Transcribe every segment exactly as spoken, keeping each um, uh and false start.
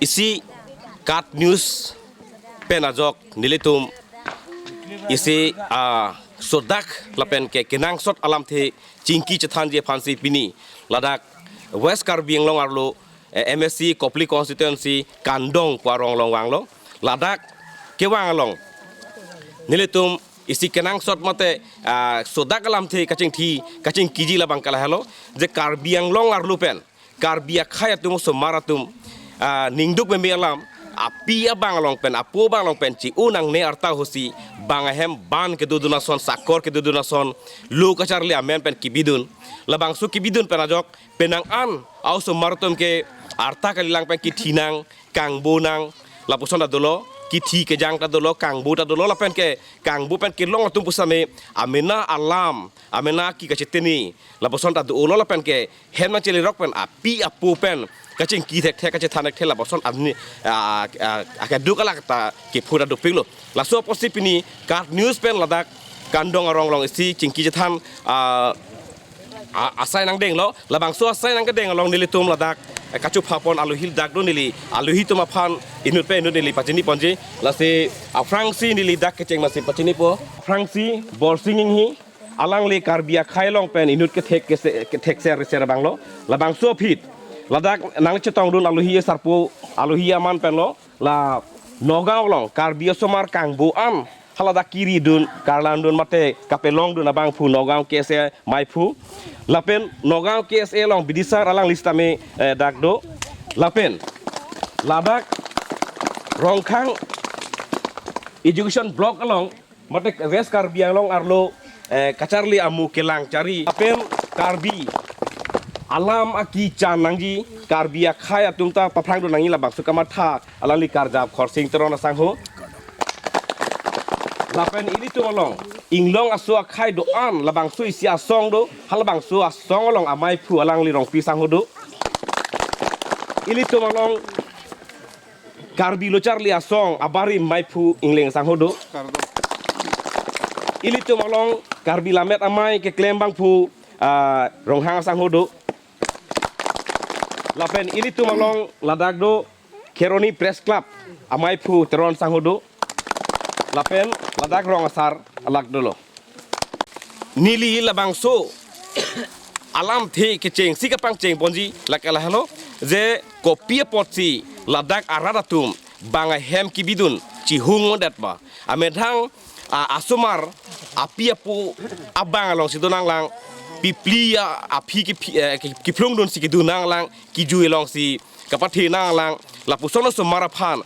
Isi KAT News pen ajok nelitum isi, ah, sodak lapen ke kenangsot alamthe chingki chethanji aphansi pini ladak West Karbi Anglong arlo, eh, M A C Kopili constituency Kandong pu arong along vanglo. Ladak kevang along nelitum isi kenangsot mate, ah, sodak alamthe kachingthi kachingkiji labang ke lahelo, je Karbi Anglong arlo pen Karbi akhei atum osomar atum, ah, ningduk meme alam, api abang along pen, apo abang along pen chi-o nangne arta ahutsi bang ahem ban kedodun ason, sakor kedodun ason, lo kacharli amen pen kebidun. Labangso kebidun pen ajok penang an a-osomar atum ke arta kalilang pen kithi nang, kangbo nang, lapuson ta dolo, kithi kejang ta dolo, kangbo ta dolo, lapen ke kangbo pen kelong atum pusitame amena alam, amena ki kacheteni, lapuson ta dolo, lapen ke hem nangchelerok pen api apo pen kachingki thekthe, kachethan thekthe, lapuson amni, ah, ah, akeduk alak ta kephu ta dopiklo. Laso apotsi pini KAT News pen ladak Kandong arong along isi chingki chethan, ah, a-, asai nangdenglo. Labangso asai nangkedeng along nelitum ladak, eh, kachupha pon alohi dak do, neli alohi atum aphan inut pen inut neli pachini ponji. Lasi aphrangsi neli dak kecheng masi pachinipo. Aphrangsi Borsing Inghi, alangli Karbi akhei along pen inut kethek kese-, kethekser ser abanglo. Labangso aphi ladak nangchetongdun alohi sarpo, alohi amen penlo. La Nagaon along Karbi osomar kangbo an haladak kiridun, karlandun mate kapelongdun abangphu Nagaon K S A maiphu. Lapen Nagaon K S A along bidisar alangli sitame, eh, dak do. Lapen ladak Rongkhang Education Block along mate West Karbi Anglong arlo, eh, kacharli amu kelang chari. Lapen Karbi alam akichan nangji, Karbi akhei atum ta paphrangdun nangji labangso kamatha alangli karjap Khorsing Teron asangho. Lapen ilitum along inglong aso akhei do-an, labangso isi asong do, halabangso asong along amaiphu alangli Rongpi sangho do. Ilitum along Karbi lo charli asong abarim maiphu Ingleng sangho do. Ilitum along Karbi Lammet Amei keklem abangphu, ah, Ronghang sangho do. Lapen ilitum along ladak do Kheroni Press Club amaiphu Teron sangho do. Lapen ladak rong asar alak dolo. Neli labangso alamthe kechengsi kapangcheng ponji lake lahelo, je kopi apotsi ladak arat atum bang ahem kebidun chihung odet ma. Amethang, a, asomar api apo abang alongsi do nanglang, pipli a, aphi kephi-, eh, ke-, kephlungdunsi kedo nanglang, kejui alongsi kapathe nanglang, lapuson osomar aphan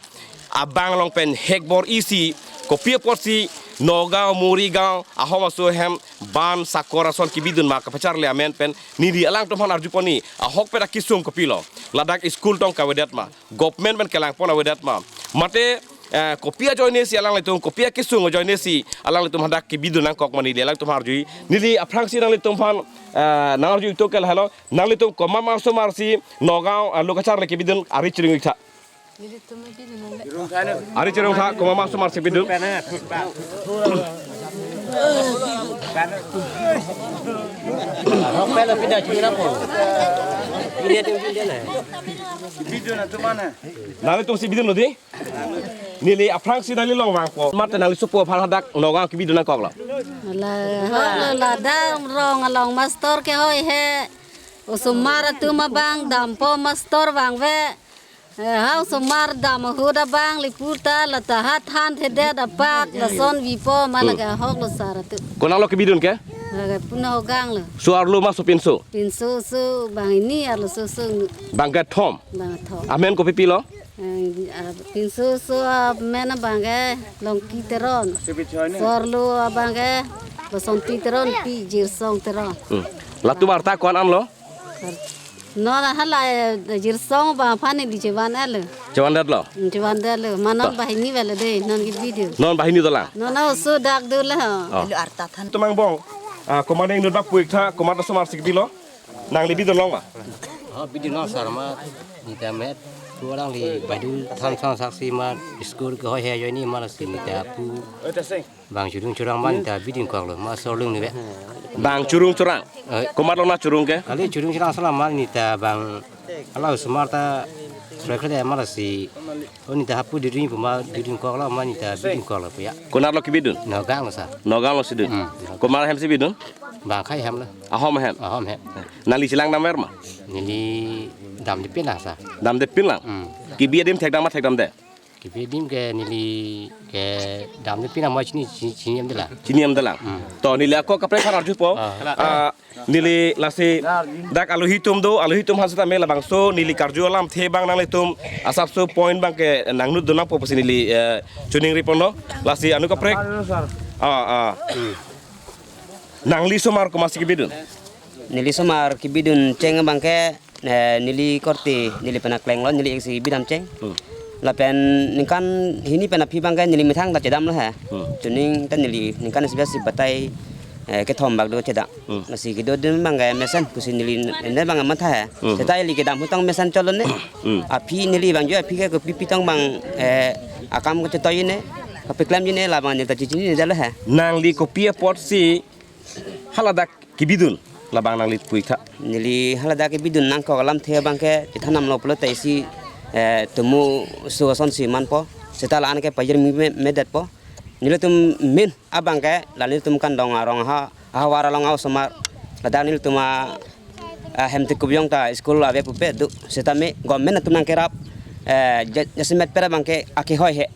abang along pen hekbor isi, kopi apotsi Nagaon, Morigaon ahom aso ahem ban sakor ason kebidun ma kapacharli amen pen neli alangtum aphan arju pon-i, ahokpet akesung kopilo, ladak school tong kavedet ma, government pen kelang pon avedet ma, mate, eh, kopi ajoinesi alanglitum, kopi akesung ajoinesi alanglitum hadak kebidun nangkok ma, neli alangtum arju-i. Neli aphrangsi nanglitum aphan, eh, nangarju-i to ke lahelo, nanglitum komat ma osomar si Nagaon, eh, lo kacharli kebidun, ari chiring-ik tha. Ari chiring tha, komat ma osomar si bidun. Nanglitum si bidunlo dei. Neli aphrangsi nangli along vangpo. Mate nangli sopo aphan hadak Nagaon kebidun nangkoklo. La, ha, ladak rong along mastor kehoi he. Osomar atum abang dampo mastor vangve. Eh, ha osomar dam ahut abang lapu ta lata hat han thedet apak lason vipo ma. Hmm. Lake ahoklo sar atum. Konatlo kebidun ke? Lake puna Hogang lo. So arlo ma so pinso? Pinso so bang hini, arloso so nu. Bang kethom. Bang kethom. Amen kopipilo? Eh, ah, pinso so amen abang ke Longki Teron. So arlo abang ke Basonti Teron, pi Jirsong Teron. Hmm. Latum arta ko-an anlo? Non hala, eh, Jirsong abang aphan neli chevan-etlo. Chevandetlo? Hmm, chevandetlo. Ma non banghini velo dei, non kebidun. Non banghini dolang? Non oso dak dolang. Oh. Ilo arta than. Tum angbong. Ah, komat inut bak pu-ik tha, komat osomar si kebilo. Nangli bidunlong ma? Oh, bidunlong sar ma, neta met. Pu alangli badu than sang saksi ma, school kehoi he ajoine ma lasi neta pu. Bang churung churang ma neta bidunkoklo, ma sorlung ni ve. Bang churung churang? Eh. Komat along nangchurung ke? Kali churung churang selama neta bang, hala osomar ta Prekhle mara si, oh, neli ta hapu diri puma diri kok lo, ma neli ta bidun kok lo pu ya. Konat lo kebidun? Nagaon lo sir. Nagaon lo si dun. Hmm. Komat ahem si bidun? Bang akhei ahem lo. Ahom ahem. Ahom ahem. Nangli chelang damver ma? Neli damde pinlang sir. Damde pinlang? Hmm. Kebi adim thekdam ma thekdamde? Kebi adim ke neli ke damde pinlang, ma chini chini chini damde lang. Chini damde lang. Hmm. To neli ako kaprek aphan arjupo. Ah. Ah, neli lasi dak alohi atum do, alohi atum aphan setame labangso neli karju alamthe abang nanglitum asapso point abang ke nangnut dun nangpo pusi neli, eh, choningri ponlo. Lasi anu kaprek. Ah, ah. Nangli osomar komatsi kebidun? Neli osomar kebidun cheng abang ke, eh, neli korte, neli pen akleng lo, neli iksi bidam cheng. Hmm. Lapen ningkan hini pen aphi abang ke neli methang ta chedam lo he. Hmm. Chuning ta neli ningkan isi biasi batai, eh, kethom bak do chedam. Hmm. Lasi kedo adim abang ke mesen pusi neli ne abang matha he. Hmm. Seta ili kedam ahut tang mesen chot lo ne. Hmm. Aphi neli abang jo aphi ke kopi pi tong abang, eh, akam kachetoi ne, kapeklemji ne, labang neli ta chechinine det lo he. Nangli kopi apotsi haladak kebidun, labang nangli pu-ik tha. Neli haladak kebidun nangkok alamthe abang ke chethan damlo pulote isi, eh, tumu su asonsi manpo. Seta la-an ke pajirmi me, me detpo. Nelitum main abang ke la nelitum kandong arong ha, havar along a-osomar. Ladak nelitum a, ahem tikup jong ta school ave pupe do. Setame government atum nangkerap, eh, ja-, jasemet pera abang ke akehoi he.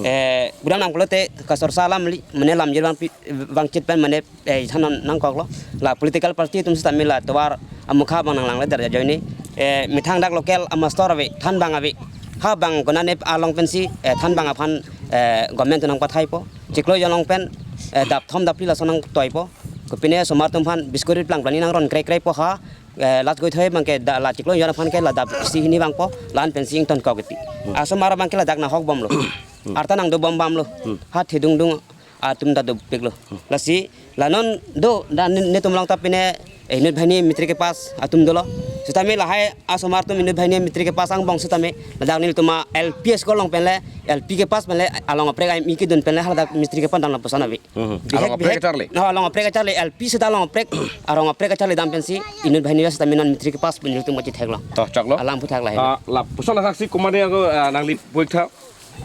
Eh, pudam nang pulote kasorsa alam li, mane lamjir abang pi, abang chit pen mane, eh, than nangkok lo. La political party atum setame la tovar amukha abang nanglang le der ajoine. Eh, methang dak local amastor ave, than abang ave. Ha abang konane along pensi, eh, than abang aphan, eh, government atum nangpathaipo. Chiklo jon along pen, eh, dap thom dap phli lason nangtoipo. Kopine osomar atum aphan biscuit plang plani nangron krei krei po ha. Eh, last goi thoi abang ke da la chiklo jon aphan ke la dap isi hini vangpo, la-an pensi ingtonkok kiti. Hmm. Asomar abang ke ladak nanghok bomlo. Hmm. Arta nangdo bom bamlo. Hmm. Ha thedung dung atum ta dopiklo. Hmm. Lasi la non do da ne, netum along ta pine, eh, inut banghini matric kepass atum dolo. Setame lahai asomar atum inut banghini matric kepass angbong setame ladak nelitum a L P school along pen le, L P kepass pen le, along aprek a-imi kedun pen le haladak matric kepass dam lapuson ave. Mhm. Bihek, along aprek bihek kacharli? No, along aprek kacharli, L P seta along aprek, arong aprek kacharli dam pensi, inut banghini setame non matric kepass pen nelitum kachethek lo. To, choklo. Alam aphuthak lahai. Ah, lapuson asaksi komatne ako, ah, nangli pu-ik tha.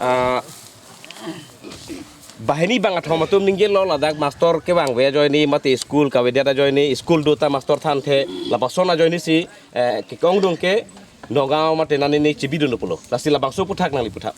Ah, banghini bang athom atum ningjelo ladak mastor kevangve ajoine, mate school kavedet ajoine, school do ta mastor thanthe, lapuson ajoine si, eh, kekong dung ke, Nagaon mate nani ne chebidun pulo. Lasi labangso aphuthak nangli pu tha.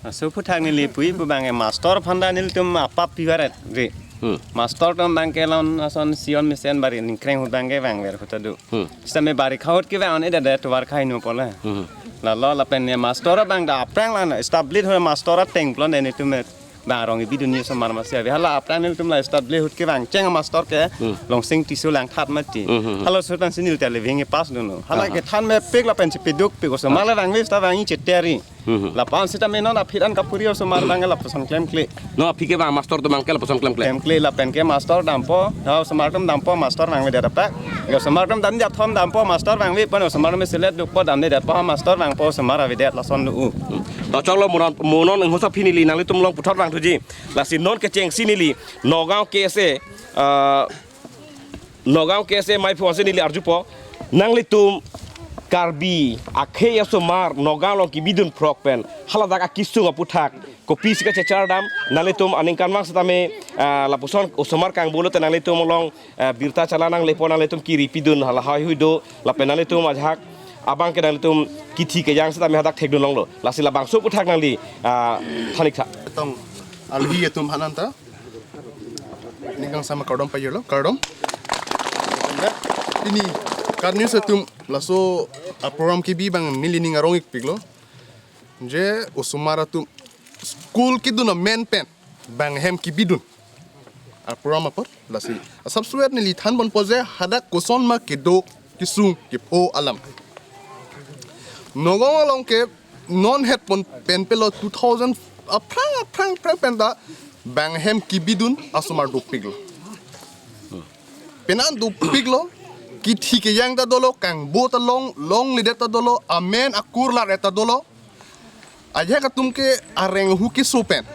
Laso aphuthak neli pu-ik pu abang ke mastor aphan ta nelitum apap pivaret ri. Hmm. Mastor atum abang ke la-an ason isi-an mesen bari ningkreng ahut abang ke vangver ahut ta do. Hmm. Setame bari kha ahut kevang-un-edet det tovar khai nu pole. Hmm. Lalo lapen ne mastor abang ta aphrang la-an establish ahut mastor ateng pulo ne nelitum bang arong kebidun ni osomar masi ave. Hala aphrang nelitum la establish ahut kevang cheng mastor ke, hmm, Longsing Tisso Langthat mati. Hmm, hmm, hmm. Hala sutan sinil ta living pass dun lo. Hala, aha, kethan mepik lapen chepidukpik osomar, aha, le vangve seta vangji cheteri. Hmm, hmm. Lapu-an setame non aphi an kapuri osomar abang ke lapuson klemkle. Non aphi kevang mastor atum abang ke lapuson klemkle. Klemkle lapen ke mastor dampo, ha osomar atum dampo mastor vangvedet apak. Osomar atum damji athom dampo mastor vangve pen osomar atum selet dukpo damdedetpo mastor vangpo osomar avedet lason do u. To choklo mo non, mo non inghosap aphi neli nanglitum along puthot vangthuji. Lasi non kechengsi neli Nagaon K S A, ah, Nagaon K S A maiphu ansi neli arjupo. Nanglitum Karbi akhei asomar Nagaon along kebidun phrok pen haladak akesung aphuthak kopisi kachechar dam, nanglitum aningkanvang setame, ah, lapuson osomar kangbo lote nanglitum along, ah, birta chala nanglepo, nanglitum kiri pidun hala haihui do, lapen nanglitum ajahak abang ke nanglitum kithi kejang setame hadak thekdun longlo. Lasi labangso aphuthak nangli, ah, than-ik tha. Tong alohi atum aphan ta ning kangsam kardom pajirlo, kardom. Pini Kat News atum laso, ah, program kebi abang neli ning arong-ikpiklo. Je osomar atum school kedun amen pen bang ahem kebidun a-program apot lasi asapso-et neli thanponpo je hadak koson ma kedo kesung kepho alam. Nagaon along ke non hetpon pen pelo two thousand aphrang aphrang aphrang pen ta bang ahem kebidun asomar dopiklo. Penan dopiklo, kithi kejang ta dolo, kangbo ta long, longledet ta dolo, amen akur lar-et ta dolo. Ajahak atum ke areng ahu keso pen,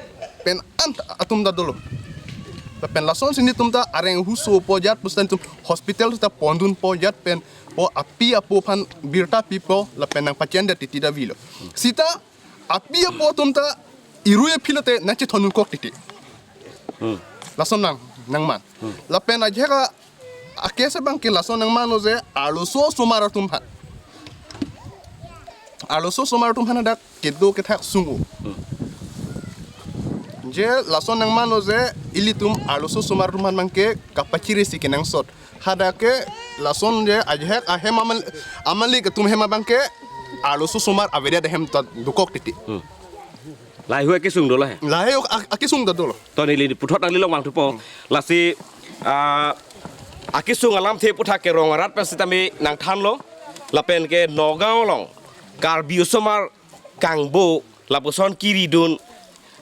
pen an atum ta dolo. Lapen lasonsi netum ta areng ahu sopo ajat pustan tum hospital ta pondunpo ajat pen po api apo aphan birta pipo lapen nangpachendet titi ta avelo. Seta api apo atum ta irui aphi lote nangchethondun kok titi. Hmm. Lason nang nangman. Hmm. Lapen ajahak a, a case abangke lason nangmanlo je arloso osomar atum aphan. Arloso osomar atum aphan hadak kedo kethak sungko. Hmm. Je lason nangmanlo je ilitum arloso osomar atum aphan abangke kapachiri si kenangsot. Hadak ke lason je ajahak ahem amal-, amalik atum ahem abangke arloso osomar avedet ahem ta dokok titi. Hmm. Lahei hu akesung dolo he. Lahei hu ak-, akesung ta dolo. To neli puthot nangli along vangthupo. Hmm. Lasi, ah, akesung alamthe aputhak ke rong arat pen sitame nangthanlo. Lapen ke Nagaon along Karbi osomar kangbo lapuson kiridun,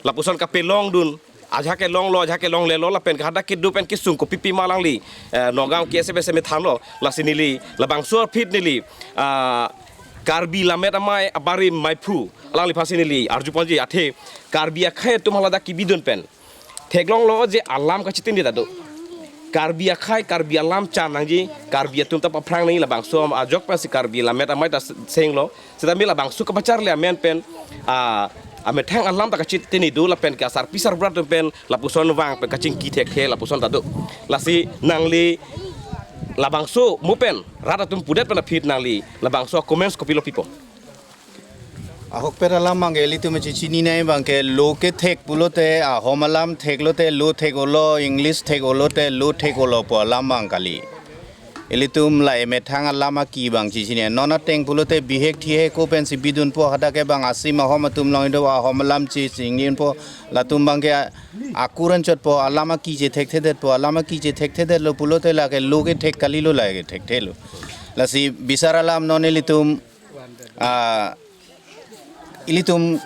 lapuson kapelongdun, ajahak ke longlo, ajahak ke longlelo, lapen ke hadak kedo pen kesung kopipi ma alangli, eh, Nagaon ke S F S M thanlo, lasi neli labangso aphi neli, ah, Karbi Lammet Amei abarim meiphu alangliphan si neli arjuponji, athe Karbi akhei atum haladak kebidun pen theklonglo je alam kachetini ta do. Karbi akhei, Karbi alam chan nangji, Karbi atum ta paphrang nangji, labangso ajok pensi Karbi Lammet Amei ta senglo. Sitame labangso kapacharli amen pen, ah, amethang alam ta kachetini do, lapen ke asarpi sarbura atum pen lapuson vang pen kachingki thekthe lapuson ta do. Lasi nangli labangso mo pen rat atum pudet pen aphi nangli labangso comments kopilo pipo? Ahokpet alam abangke ilitum chechini nangji abangke lo kethek pulote, ahom alam theklote lo thek-olo, English thek-olote lo thek-olo pu alam abang kali. Ilitum la emethang alam aki abang chechini. Non ateng pulote bihek thihek ko pensi bidunpo, hadak ke abang asim ahom atum along ido ahom alam chechini po, latum abangke a-, akur anchotpo, alam aki chethekthe detpo, alam aki chethekthe detlo pulote lake lo kethek kalilo, lake thekthelo. Lasi bisar alam non ilitum, ah, ilitum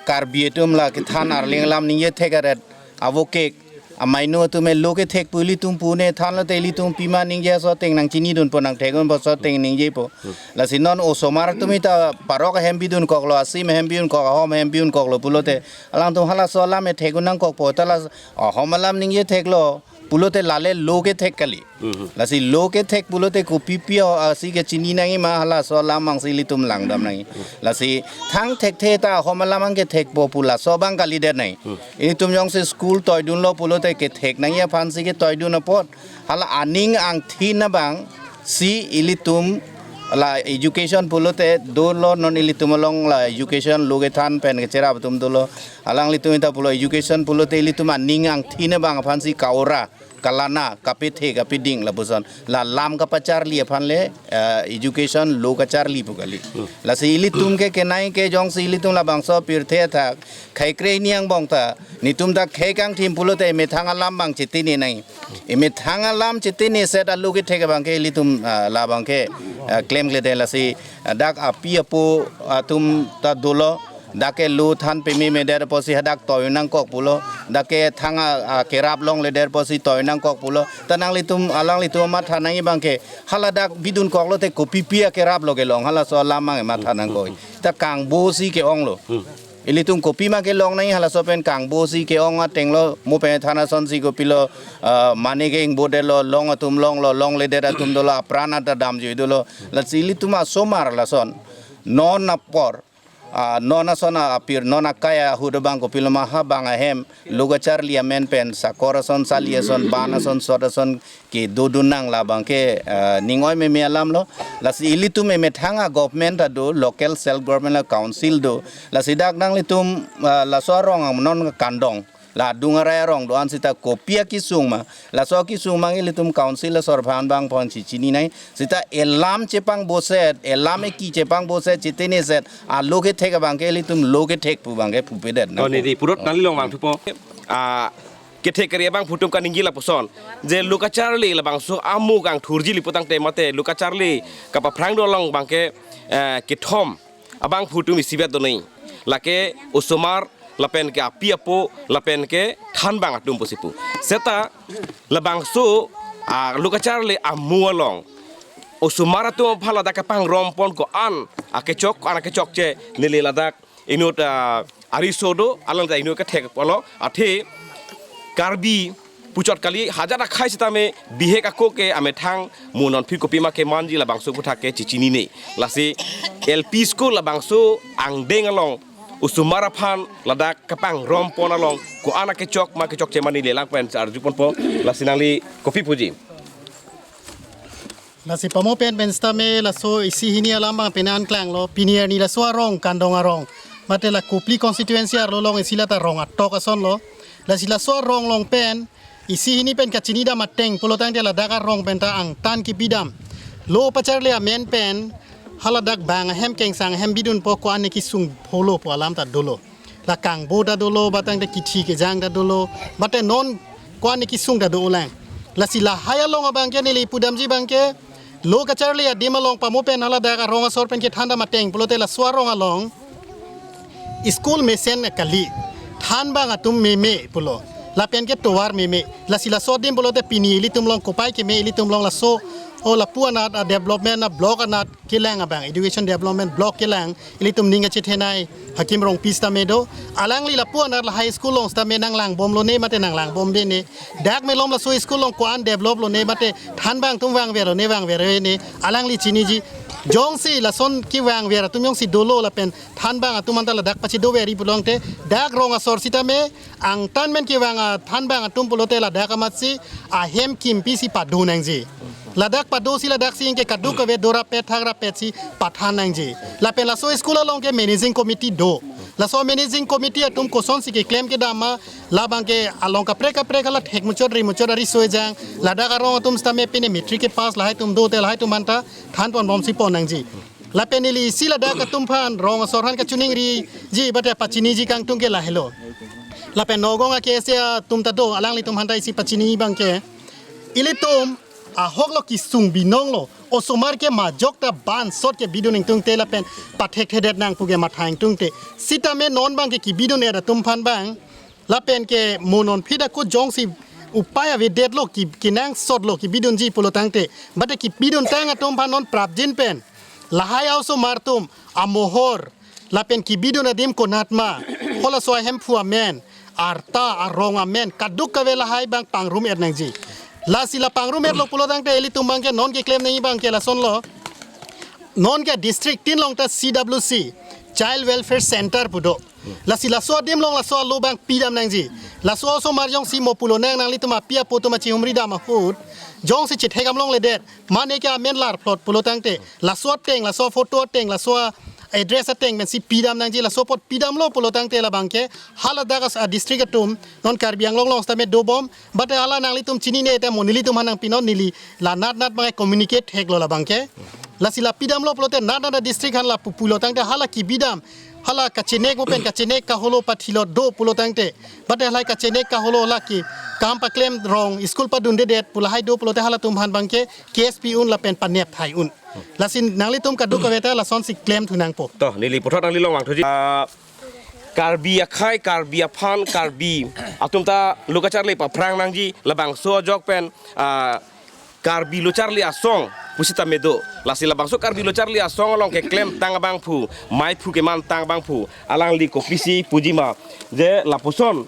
Karbi atum la kethan arleng alam ningje thek aret, avokek, amainu atum e lo kethek pu ilitum pune thanlote ilitum pima ningje aso ateng nangchinidunpo, nangthekdunpo, aso ateng ningjepo. Lasi non osomar atum ta parok ahem bidunkoklo, asim ahem bidunkok, ahom ahem bidunkoklo pulote alangtum halaso alam e thekdun nangkokpo, ta la ahom alam ningje theklo pulote lale lo kethek kali. Mhm. Lasi lo kethek pulote kopipi o, ah, si kechini nangji ma, halaso alam abang si ilitum langdam nangji. Lasi thang thekthe ta ahom alam abang kethekpo pu laso abang kalidet nangji. Hmm. Ilitum jongsi school toidunlo pulote kethek nangji aphan si ketoidun apot, hala aning angthin abang si ilitum la education pulote dolo, non ilitum along la education lo kethan pen kecherap atum dolo. Alanglitum ta pulo education pulote ilitum aning angthin abang aphan si kaura, kalana, kapethe, kapeding lapuson. La lam kapacharli aphan le, eh, education lo kacharli pu kali. Hmm. Lasi ilitum ke kenai ke jongsi ilitum labangso pirthe athak khei kre hini angbong ta, netum ta khei kangthim pulote emethang alam abang chetini nangji. Emethang alam chetini set a lo kethek abangke ilitum, ah, labangke, ah, klemkledet, lasi, ah, dak api apo atum ta dolo, dak ke lo than pememe det apotsi hadak toi nangkok pulo, dak ke thang a, ah, kerap longledet apotsi toi nangkok pulo. Ta nanglitum, alanglitum matha nangji abangke, haladak bidunkoklote kopipi akerap lo kelong, halaso alam abang matha nangkok. Ta kangbo si ke-onglo. Hmm. Ilitum kopima kelong nangji, halaso pen kangbo si ke-ong atenglo, mo pen than ason si kopilo, ah, mane ke ingbodetlo, long atum longlo, longledet atum dolo, apran anta damjui dolo. Lasi ilitum asomar lason non apor, ah, non ason apir, non akai ahut abang kopilo ma, ha abang ahem lo kacharli amen pen sakor ason, sali ason, ban ason, sot ason kedodun nang, labangke, eh, ning oimeme alamlo. Lasi ilitum emethang a government ta do, local self government la council do. Lasi dak nanglitum, eh, laso arong ang non kandong, la adung arai arong do-an seta kopi akesung ma, laso akesung abang ilitum council asor aphan abang pon chechini nangji. Seta elam chepangboset, elam eki chepangboset chetini set a lo kethek abangke ilitum lo kethek pu abangke pupedet nang. Oh, neli puthot nangli along vangthupo. Ah, kethek kere abangphu atum kaningje lapuson, je lo kacharli labangso amo kangthurji lapu tangte mate lo kacharli kapaphrang do along abangke, eh, kethom abangphu atum isivet do nangji. Lake osomar, lapen ke api apo, lapen ke thanbang atum pusi pu. Seta labangso, ah, lo kacharli amo along osomar atum aphan ladak kepangrom pon ko-an akechok, ko-an akechokche, neli ladak inut, ah, ariso do, alang ta inut kethek pulo, athe Karbi Puchot kali, hajat akhei sitame bihek ako ke amethang mo nonphi kopima kemanji labangso aphuthak ke chechinine. Lasi L P school labangso angdeng along osomar aphan ladak kapangrom pon along ko-an akechok ma kechokche ma neli lang pen arju ponpo. Lasi nangli kopi puji? Lasi pamo pen pen sitame laso isi hini alam abang penan klanglo, pini arni laso arong, Kandong arong, mate la Kopili constituency arlo along isi lata rong atok asonlo. Lasi laso arong along pen isi hini pen kachinidam ateng pulo tangte ladak arong pen ta angtan kipidam, lo pacharli amen pen haladak bang ahem kengsang ahem bidunpo, ko-an ne kesung pholo pu alam ta dolo. La kangbo ta dolo, ba tangte kithi kejang ta dolo, mate non ko-an ne kesung ta dolang. Lasi lahai along abang ke neli pudamji abang ke, lo kacharli adim along pamo pen haladak arong asor pen kethandam ateng pulote laso arong along school mesen kali, thanbang atum meme pulo, lapen ke tovar meme. Lasi laso adim pulote pini ilitum along kopai keme, ilitum along laso o lapu anat a development a block anat kelang abang, education development block kelang, ilitum ning kachethenei Hakim Rongpi sitame do. Alangli lapu anat lahai school along sitame nanglangbomlone mate nanglangbomdene. Dak malom laso school along ko-an develop lone mate thanbang atum vangverlone vangvervene, alangli chiniji. Jongsi lason kevangver atum jongsi dolo lapen thanbang atum anta ladak pachidoveri pulo tangte, dak rong asor sitame angtan men kevang a thanbang atum pulote ladak amatsi ahem kimpi si pado nangji. Ladak padosi ladaksi ingke kadokave dorapet thakrapet si pathan nangji. Lapen laso school along ke managing committee do. Laso managing committee atum kosonsi keklem kedam ma, labang ke along kaprek kaprek hala thek muchot ri muchot ari sojang. Ladak arong atum sitame pine matric kepass lahai atum dote lahai atum anta than ponbomsi pon nangji. Lapen neli isi ladak atum aphan rong asor aphan kachiningriji bate pachiniji kangtung ke lahelo. Lapen Nagaon a-K S A atum ta do, alanglitum aphanta isi pachini abang ke, ilitum ahok lo kesung binong lo, osomar ke majok ta bansot kebidun ingtungte lapen pathekthedet nang pu ke matha ingtungte. Sitame non abang ke kebidun-et atum aphan abang, lapen ke mo nonphi ako jongsi upai avedet lo ki, kenangsot lo kebidunji pulo tangte, bate kebidun tang atum aphan non prapjin pen lahai a-osomar atum amohor lapen kebidun adim konat ma, halaso ahemphu amen, arta arong amen, kadokave lahai abang pangrum-et nangji. Lasi la pangrum-etlo pulo tangte ilitum abang ke non keklem nangji abang ke lasonlo. Non ke district tin along ta C W C, Child Welfare Center pu do. Lasi laso adim along laso alo abang pidam nangji. Laso osomar jongsi mo pulo nang nanglitum api apo atum achihumri dam ahut, jongsi chethek damlongledet, mane ke amen larplot pulo tangte, laso ateng, laso photo ateng, laso address ateng pensi pidam nangji. Laso apot pidamlo pulo tangte labang ke haladak a-district atum, non Karbi Anglong along sitame dobom, bate hala nanglitum chinine te mo nelitum aphan nangpinon, neli la natnat abang communicate theklo labang ke. Lasi la pidamlo pulote natnat a-district aphan lapu pulo tangte hala kebidam, hala kachenek mo pen kachenek kaholo pathilot do pulo tangte, bate hala kachenek kaholo hala ke kam paklem rong school padundedet pu lahai do pulote halatum aphan abang ke K S P un lapen panep thai un. Lasi nanglitum kadokave ta lasonsi klemthu nangpo. To, neli puthot nangli along vangthuji. Ah, Karbi akhei, Karbi aphan, Karbi atum ta lo kacharli paphrang nangji, labangso ajok pen, ah, Karbi lo charli asong pusitame do. Lasi labangso Karbi lo charli asong along keklem tang abangphu, maiphu kemantang abangphu, alangli kopisi puji ma, je lapuson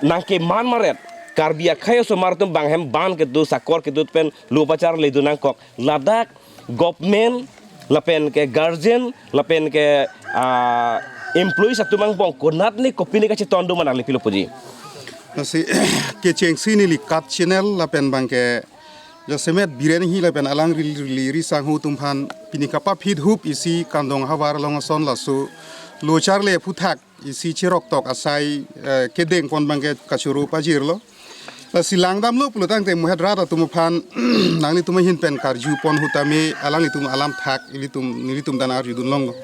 nangkeman maret, Karbi akhei osomar atum bang hem ban kedo, sakor kedo pen lo pacharli dun nangkok. Ladak government lapen ke guardian lapen ke, ah, employees atum angbong konat ne kopi ne kacheton do ma nangli pilo puji? Lasi kechengsi neli KAT channel lapen abang ke jasemet Biren Enghi lapen alangli, li, ri sangho atum aphan pini kapaphit hup isi Kandong ahavar along ason laso lo charli aphuthak isi cheroktok asai, eh, kedeng pon abang ke kachoro pajirlo. Lasi langdamlo pulo tangte muhet rat atum aphan nanglitum ahin pen karju pon ahut tame alanglitum alam thak ilitum nelitum ta nang-arjudun longlo.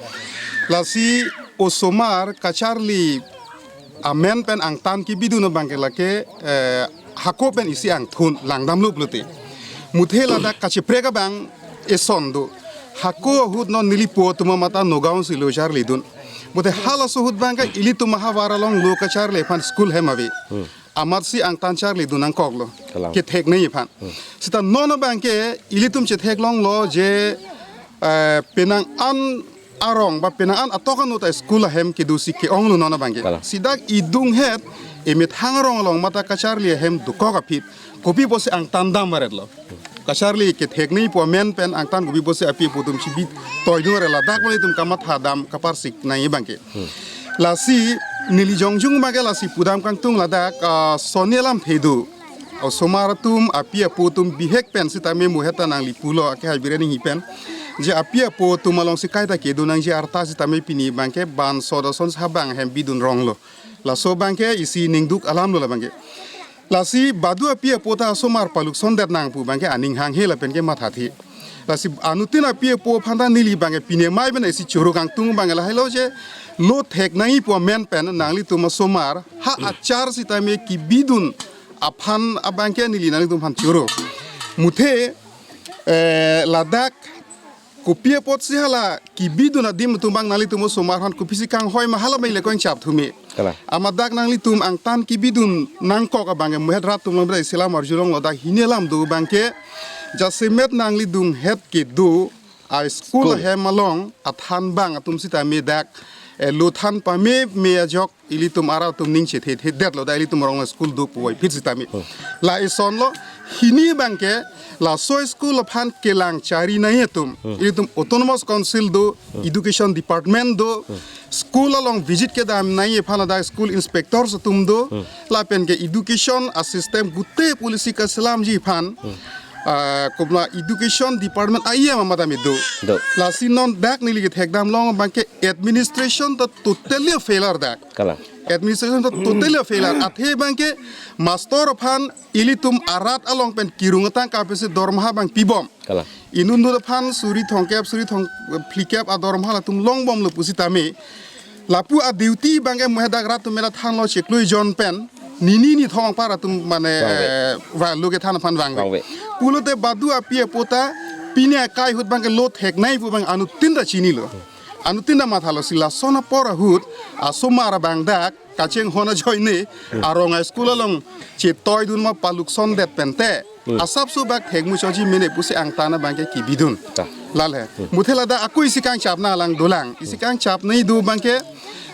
Lasi osomar kacharli amen pen angtan kebidun abang ke lake, eh, hako pen isi angthun langdamlo pulote. Muthe ladak kacheprek abang eson do. Hako ahut non nelipo atum amat ta Nagaon si lo charlidun. Muthe halaso ahut abang ke ilitum ahavar along lo kacharli aphan school hem ave. Hmm. Amatsi angtan charlidun nangkoklo. Kalang. Kethek nangji aphan. Hmm. Seta non abang ke ilitum chetheklonglo je, eh, penang an arong ba penang an atok anu ta school ahem kedo si ke-ong lo non abangke. Kalang. Si dak idung het emethang arong along mate kacharli ahem dokok aphi kopi pusi angtan dam varet lo. Kacharli kethek nangji pu amen pen angtan kopi pusi api apo atum chibitoi dun varet, ladak mane itum kamatha dam kaparsik nangji abangke. Hmm. Lasi neli jongjung abangke lasi pudam kangtung ladak, ah, soni alamthe do. Osomar atum api apo atum bihek pen sitame muheta nangli pulo ake hai bireni hi pen. Je api apo atum alongsi kaita kedo nangji arta sitame pini abangke banso doson habang hem bidun rong lo. Laso abangke isi ningduk alam lo la abangke. Lasi badu api apo ta osomar paluk sondet nang pu abangke aning hanghe lapen ke mathathe. Lasi anuttin api apo aphanta neli abangke pine mai bena isi choro kangtung abangke lahai lo je lo thek nangji pu amen pen nanglitum osomar ha achar sitame kebidun aphan abangke neli nanglitum aphan choro. Muthe, eh, ladak kopi apotsi hala kebidun adim atum abang nanglitum osomar aphan kopisi kanghoi ma hala mai le koin chap thume. Kalang. Amat dak nanglitum angtan kebidun nangkok abangke muhet rat atum along beda isilam arjulong lo dak hini alam do abangke jasemet nangli dung het kedo a school School. Ahem along athan abang atum sitame dak, eh, lo than pame me ajok ilitum arat atum ning chethe the det lo dak ilitum rong school do puvoiphit sitame. Hmm. La ison lo hini abangke laso school aphan kelang chari nangji atum. Hmm. Ilitum autonomous council do, hmm, education department do, hmm, school along visit kedam nangji aphan ladak school inspectors atum do, hmm, lapen ke education a system gute policy kaselamji aphan. Hmm. Ah, kumla education department aia mama dami do. Do. Lasi non dak neli kethek dam long abangke administration ta totally failure dak. Kalang. Administration ta totally failure. Athe abangke master aphan ilitum arat along pen kirung atang kapesi dormaha abang pibom. Kalang. Inut inut aphan suri thomkep, suri thom phlikep adormaha latum longbom lo pusitame. Lapu a duty abangke muhet dak rat atum mera thanlo chiklo jon pen. Nini nithom apar atum mane, vangve, eh, va lo kethan aphan vangve. Vangve. Pulote badu api apo ta pine akai ahut abangke lo thek nangji pu abang anuttin ta chinilo. Anuttin ta mathalo si lason apor ahut asomar abang dak kachinghon ajoine, hmm, arong a school along chetoi dun ma paluk sondet pen te. Hmm. Asapso bak thek muchotji mene pusi angtan abangke kebidun. Ta. Lale. Hmm. Muthe ladak ako isi kangchap nanglang dolang. Isi kangchap nangji do abangke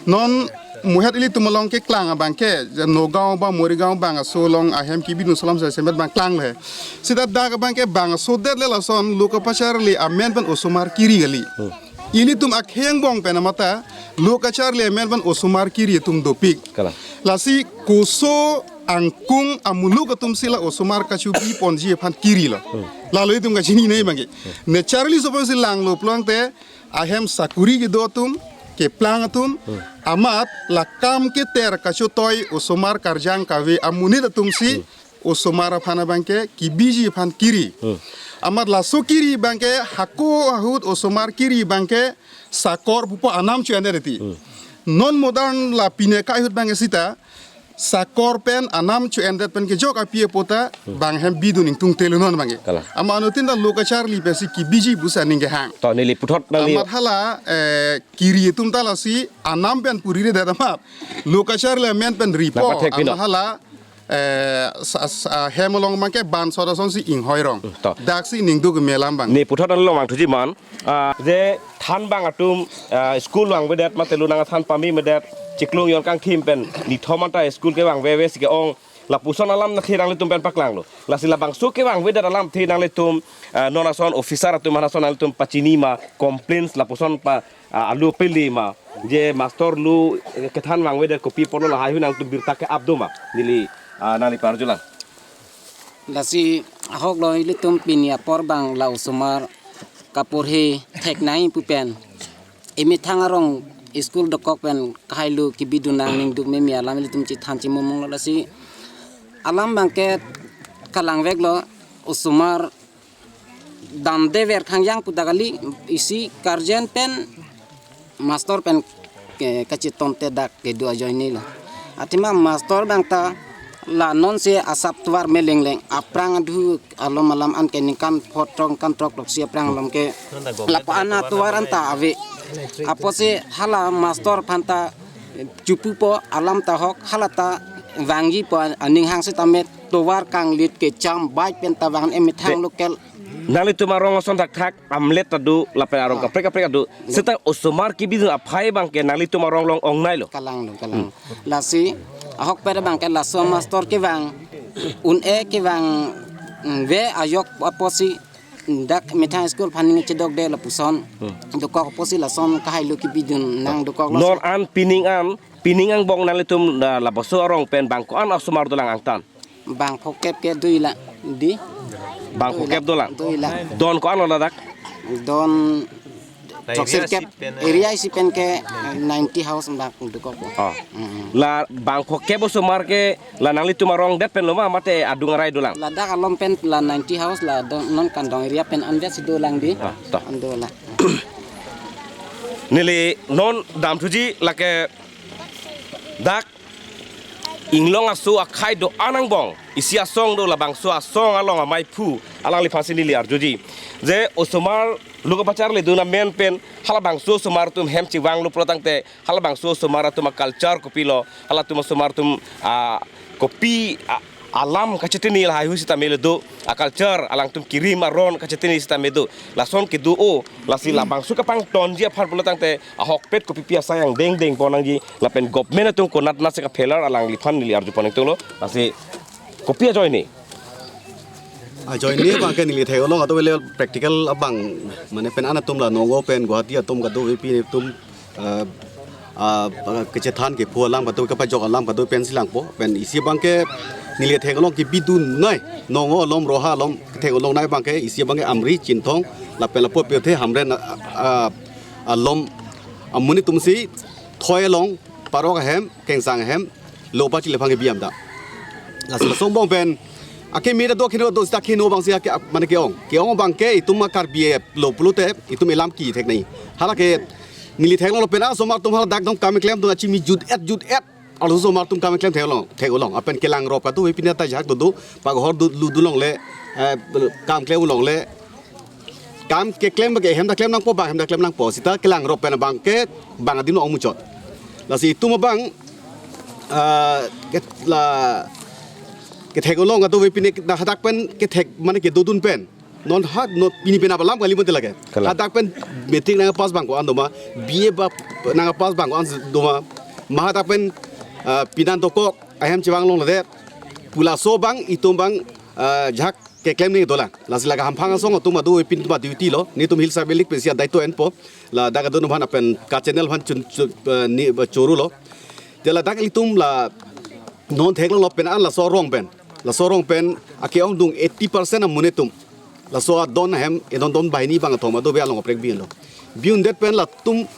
non muhet ilitum along keklang abangke Nagaon ba Morigaon bang aso along ahem kebidun alam jasemet abang klang le. Sita dak abangke bangso det le lason lo kepacharli amen pen osomar kiri kali. Hmm. Ilitum akhei angbong pen amata lo kacharli amen pen osomar kiri atum dopik. Kalang. Lasi koso angkung amuluk atum si la osomar kachubi ponji aphan kiri lo. Hmm. Lalo itum kachini nangji abangke. Hmm. Ne charli sopo si langlo pulote ahem sakuri kedo atum, keplang atum, hmm, amat la kam keter kachotoi osomar karjang kave amonit atum si, hmm, osomar aphan abangke kebiji aphan kiri. Hmm. Amat laso kiri abangke hako ahut osomar kiri abangke sakor pupo anam chu-endet ti. Hmm. Non modern la pine akai ahut abangke sita sakor pen anam chu-endet pen kejok api apo ta, hmm, bang hem bidun ingtung telu non abangke. Kalang. Amat anuttin ta lo kacharli pensi kebiji pusi aning kehang. To neli puthot nangli. Amat hala, eh, kiri atum ta lasi anam pen puri redet amat lo kacharli amen pen ripo. Nangpathek pino. Amat hala eh, sa, sa, hem along abangke banso doson si inghoi rong. Hmm, to. Daksi ningduk me alam abang. Ne puthot nangli lomang thuji man. Ah, je than abang atum, ah, school vangvedet mate lo nangthan pame medet chiklo jon kangthim pen nithom anta school kevang veve si ke-ong lapuson alamthe nanglitum pen paklanglo. Lasi labangso kevangvedet alamthe nanglitum, ah, non ason officer atum aphan ason nanglitum pachini ma complaints lapuson pa ah, alo pele ma, je master lo, eh, kethan vangvedet kopi apotlo lahai hui nangtum birta ke-ap do ma, neli, ah, nangli parjulang. Lasi ahok lo ilitum pini apor abang la osomar kaporhe thek nangji pu pen. Emethang arong school dokok pen kahai lo kebidun nang ningduk meme alam ilitum chethan chimumung lo lasi. Alam abangke kalangvek lo osomar damde ver khangjang pu ta kali isi guardian pen master pen ke, kachetonte dak kedo ajoine lo. Athema master abang ta la non si asap tovar melengleng aphrang adhu alom alam anke ningkan pho throk ningkan throk throksi aphrang alom ke lapu-an atovar anta ave. Apotsi hala master aphan ta chupupo alam ta ahok hala ta vangjipo aning hang sitame tovar kanglit kecham bike pen ta vang, emethang Te- local. Nanglitum arong ason thakthak, amlet ta do, lapen arong Ah. kaprek kaprek ta do. Seta osomar kebidun aphai abangke nanglitum arong along ongnailo. Kalang lo, kalang. Lasi ahokpet abangke laso master kevang, un-e kevang, mm, ve ajok apotsi dak methang school aphan ningchedokde lapuson. Hmm. Dokok apotsi lason kahailo kebidun nang dokok lo. Non an pining an, pining angbong nanglitum la, labangso arong pen bang ko-an osomar dolang angtan? Bang phokep ke dui la di. Bang phokep dolang. Dui la. Don ko-an lo ladak? Don throksirkep. Area isi pen ke ninety house dak dokok. Oh. Mm-mm. La bang phokep osomar ke la nanglitum arong det pen lo ma, mate adung arai dolang? Ladak along pen la ninety house la don, non Kandong area pen anvet si dolang di. Ah, to. An do la. Neli non damthuji lake dak inglong aso akhei do-an angbong isi asong do, labangso asong along amaiphu alangliphansi neli arjuji. Je osomar lo kapacharlidun amen pen halabangso osomar atum hem chevanglo pulo tangte, halabangso osomar atum a-culture kopilo, halatum osomar atum a kopi a, alam kachetini lahai hui sitame le do, a-culture alangtum kirim aron kachetini sitame do. Lason kedo-o, lasi labangso kapangtonji aphan pulo tangte ahokpet kopipi asai angdeng dengpon nangji, lapen government atum konat nasi ka-failure alangliphan neli arjupon ingtunglo, lasi kopi ajoine? Ajoine abangke neli theklong atum le practical abang, mane pen an atum la Nagaon pen Guwahati atum kadokave pini atum, eh, ah, kechethan kepho alam kadokave, kapajok alam kadokave pensi langpo. Pen isi abangke neli theklong kebidun nei, Nagaon along, Roha along theklongnei abangke isi abangke Amri, Chinthong, lapen lapu pirthe Hamren, ah, ah, along amonit atumsi thoi along, parok ahem, kengsang ahem, lo pachile aphan kebi-am ta. Lasi laso angbong pen akeme ta do, keno do, seta keno abangsi ake, mane ke-ong. Ke-ong abangke itum a-Karbi lo pulote itum elam kethek nai. Halake neli theklong lapen a osomar atum haladak dong kam klemdun achimi jut-et jut-et. Arloso osomar atum kam klem theklong, theklong. Lapen kelangrop kadokave pini ta jahak do do, paghor do, lu do longle, eh, kam klem longle. Kam keklem abangke hem ta klem nangpo, bang hem ta klem nangpo. Seta kelangrop pen abangke bang adim ong muchot. Lasi itum abang, ah, ke, la, ketheklong kadokave pini hadak pen kethek mane kedodun pen. Non ha, non pini pen abalam kali mate lake. Kalang. Hadak pen matric nangpass bang ko-an doma, B A ba nangpass bang ko-an doma. Ma hadak pen, ah, pinan dokok ahem chevang longledet pu laso abang, itum abang, ah, jahak keklem nangji dolang. Lasi lake hamphang asong atum adu ipin atum a-duty lo. Netum Hill Tribal League pensi adaito enpo. Ladak adun aphan lapen ka-channel aphan chun, chun, eh, ni, ba, choro lo. Te ladak ilitum la non theklonglo pen an laso arong pen. Laso arong pen ake-ongdung eighty percent amonit atum. Laso adon ahem, edon don banghini bangkethom adu be along kaprek bi-enlo. Bi-undet pen latum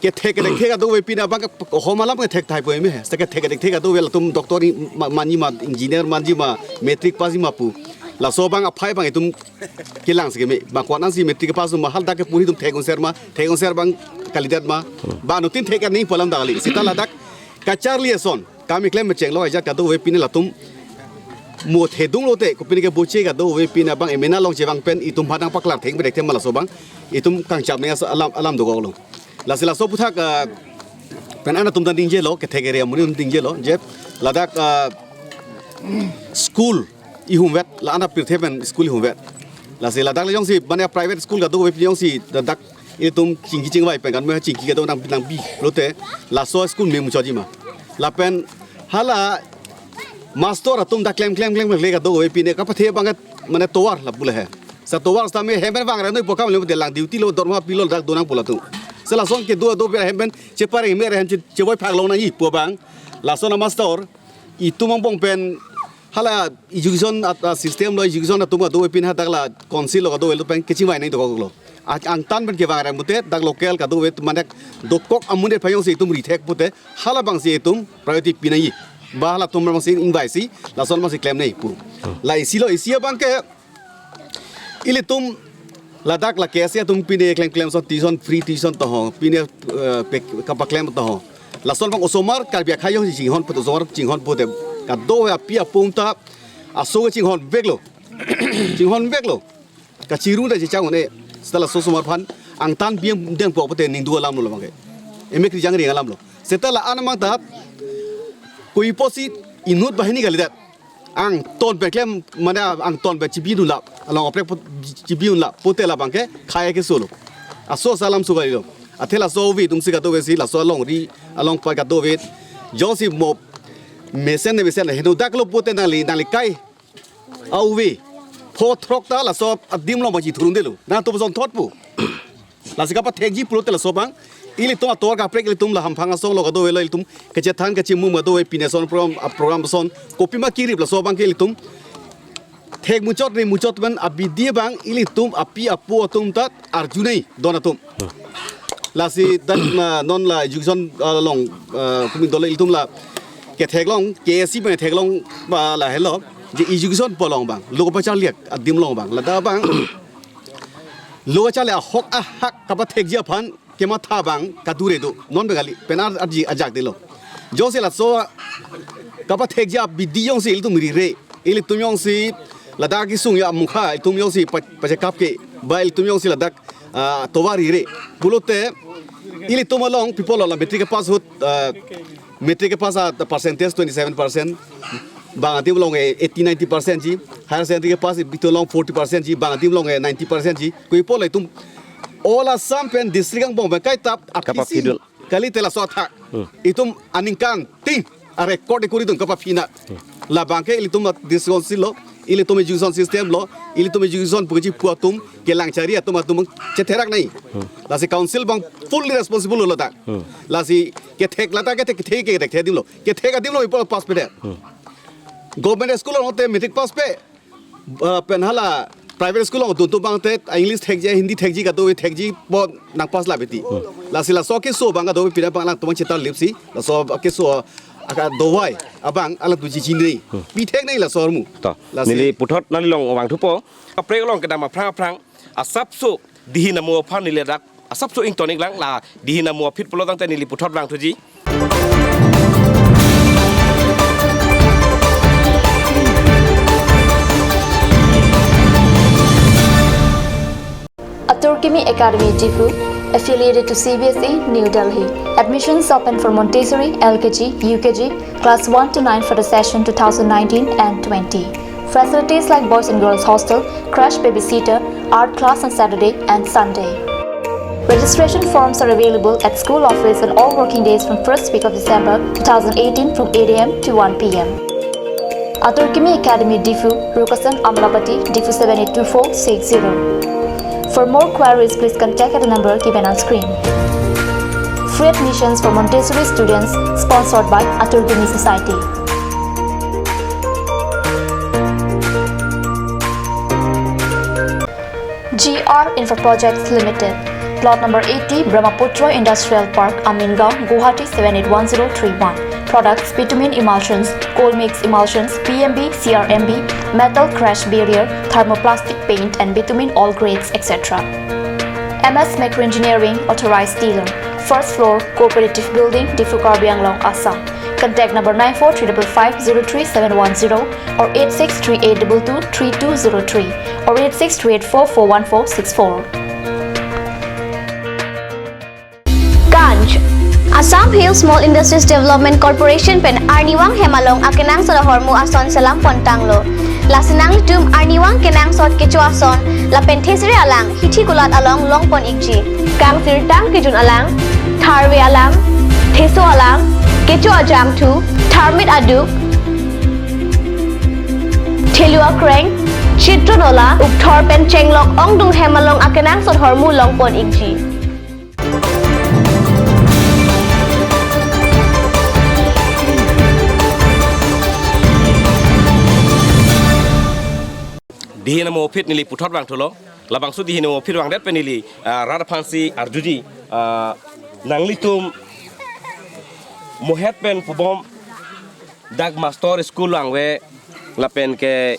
kethek kethek thek kadokave pini abang ke hom alam kethek thai po eme he. Seta kethek kethek thek kadokave latum doctor i-, ma-, manji ma, engineer manji ma, matric pass ji ma pu. Laso abang aphai abang itum kelang si keme. Bang ko-an si matric pass ma, hadak ke puri itum thek unser ma, thek unser abang kalidet ma. Bang nutin thek ani pu alam ta kali. Seta ladak kacharli ason. Kam keklem mechenglo ajat kadokave pini latum mo thedung lote, kopine ke boche kadokave pini abang emena long chevang pen itum aphan nangpaklar thek bedek thek ma laso abang itum kangchap nangji alam, alam dokoklo. Lasi laso aputhak, ah, pen an atum ta ningjelo, kethek area amonit atum ningjelo, je ladak, ah, school ihumvet, la an apirthe pen school ihumvet. Lasi ladak le jongsi mane private school kadokave pini jongsi ladak itum chingki chingvai pen kan me chingki kadokave nang, nangbi lote laso school me muchotji ma. Lapen hala master atum ta klem klem klem klem kadokave pini kapathe abang mane tovar lapu le he. Seta tovar seta me hem pen vang ra noi pu akam le mate lang duty lo dorma pilo dak donang pu latum. Seta lason kedo adu pen hem pen chepareng me hem che, chevoi phak long nangji pu abang. Lason a-master itum angbong pen hala education at, at system lo education atum kadokave pini hadak la council lo kadokave lo pen kechingvai nangji dokoklo. A, angtan pen kevang ra mate dak local kadokave mane dokok amonit aphan jongsi itum rithek pute halabangsi itum priority pi nangji. Ba halatum abangsi ingvaisi lason abangsi klem nangji pu. La isi lo isi abangke ilitum ladak la K S A atum pini klem klem ason tuition, free tuition ta ho, pini, eh, pe, kapaklem ta ho. Lason abang osomar Karbi akhei jongsi chinghon pute, osomar chinghon pute kadokave api apum ta aso kechinghon veklo. Chinghon veklo. Kachirung ta chichang un-e. Seta laso osomar aphan angtan bi-em dengpo pute ningduk alam lo labangke. Emek rijang ring alam lo. Seta la-an amang ta koi apotsi inut banghini kalidet. Angton pen klem mane angton pen chibi dunlap. Along oprek pu-, chibi dunlap. Pute labang ke khei kesolo. Aso asalam sugai lo. Athe laso ove atum si kadovesi, laso alongri, along pa kadove. Jongsi mo mesen ne mesen heno dak lo pute nangli, nangli kai. Ove. Pho throk ta laso adim along bangji thurundelo. Nangtum ason thot pu. Lasi kapathekji pulote laso abang. Ilitum atovar kaprek ilitum la hamphang asong lo kadovelo ilitum. Kachethan kachimum kadove pine ason program, a program ason. Kopima kirip laso abang ke ilitum. Thek muchot ne muchot pen abidi abang ilitum api apo atum ta arjunei don atum. Lasi dak na non la education, ah, along, ah, komi dolo ilitum la ketheklong K S C pen theklong ba lahelo. Je education pu along abang. Lo kapacharli adim along abang. Ladak abang. Lo kacharli ahok ahak kapathekji aphan kematha abang kadure do. Non Bengali pen ar-, arji ajak delo. Jongsi laso kapathekji abidi jongsi ilitum rire. Ilitum jongsi ladak kesung ya mukha, ilitum jongsi pa-, pachekap ke. Ba ilitum jongsi ladak, ah, tovar rire. Pulote ilitum along people la matric pass ahut, ah, matric pass a percentage twenty seven percent. Bang adim along eighty ninety percent ji. Higher secondary pass bitu along forty percent ji. Bang adim along ninety percent ji. Koipo la itum all Assam pen district angbong pen kaitap aphi si. Kapaphi dun. Kalite laso athak. Hmm. Itum aningkan tin arecord ekuri dun kapaphi na. Hmm. Labang ke ilitum district council lo, ilitum education system lo, ilitum education puji pu atum kelang chari atum atum chetherak nai. Hmm. Lasi council abang fully responsible lo ladak. Hmm. Lasi kethek ladak kethek kethek kethek kethek adim lo. Kethek adim lo ipo pass pe det. Hmm. Government school along te matric pass pe, ah, pen hala private school along dun atum abang te, ah, English thekji, Hindi thekji, kadove thekji pu nang pass la beti. Hmm. Lasi laso keso abang kadove pina abang alangtum chetar lip si, laso keso aka dovai abang alangtum chichin dei. Hmm. Pi thek nai laso ahormu. To. Lasi neli puthot nangli along vangthupo. Kaprek along kedam aphrang aphrang asapso dihin amo aphan neli ladak asapso ington iklang la dihin amo aphi pulo tangte neli puthot vangthuji. Atur Kimi Academy Diphu, affiliated to C B S E, New Delhi. Admissions open for Montessori, L K G, U K G, class one to nine for the session two thousand nineteen and twenty. Facilities like boys and girls hostel, crash babysitter, art class on Saturday and Sunday. Registration forms are available at school office on all working days from first week of December two thousand eighteen from eight A M to one P M. Atur Kimi Academy Diphu, Rukasan Amlapati, Diphu seven eight two four six zero. For more queries, please contact at the number given on screen. Free admissions for Montessori students, sponsored by Atur Kimi Society. G R Infra Projects Limited, Plot number eighty, Brahmaputra Industrial Park, Amingaon, Guwahati seven eight one zero three one. Products: bitumen emulsions, cold mix emulsions, P M B, C R M B, metal crash barrier, thermoplastic paint and bitumen all grades, et cetera. M S Micro Engineering, authorized dealer, first floor, Cooperative Building, Diphu, Karbi Anglong, Assam. Contact number nine four three five five zero three seven one zero or eight six three eight two two three two zero three or eight six three eight four four one four six four. Ganj. Assam Hill Small Industries Development Corporation pen arnivang hem along akenangsot ahormu ason selam pontanglo. Lasi nanglitum arnivang kenangsot kecho ason lapen thesere alang hithi kulat along longpon ikji. Kangsirtang kejun alang, tharve alang, theso alang, kecho ajangthu, tharmit aduk, thelu akreng, chitron ola, ukthor pen chenglok ongdung hem along akenangsot ahormu longpon ikji. Dihin amo aphi neli puthot vangthulo. Labangso dihin amo aphi vangdet pen neli, ah, rat aphansi arjuji, ah, nanglitum mohet pen pubom dak master school vangve lapen ke,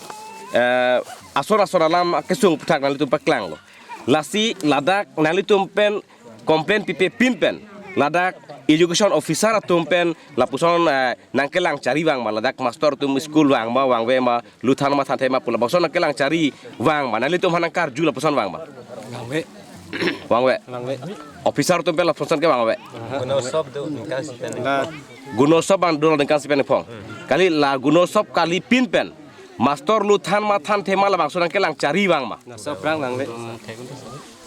eh, asor asor alam kesung puthak nanglitum paklanglo. Lasi ladak nanglitum pen complain pipe pin pen ladak education officer atum pen lapuson, eh, nangkelang chari vang ma, ladak master atum school vang ma, vangve ma, luthan ma thanthe ma pu labangso nangkelang chari vang ma, nanglitum aphan nangkarju lapuson vang ma. Vangve. Vangve. Vangve. Officer atum pen lapuson ke vangve. Gunosop do ningkan si pen. Gunosop abang do ningkan si pen phong. Kali la gunosop kali pin pen Master lu than ma thanthe ma labangso nangkelang chari vang ma? Laso aphrang vangve.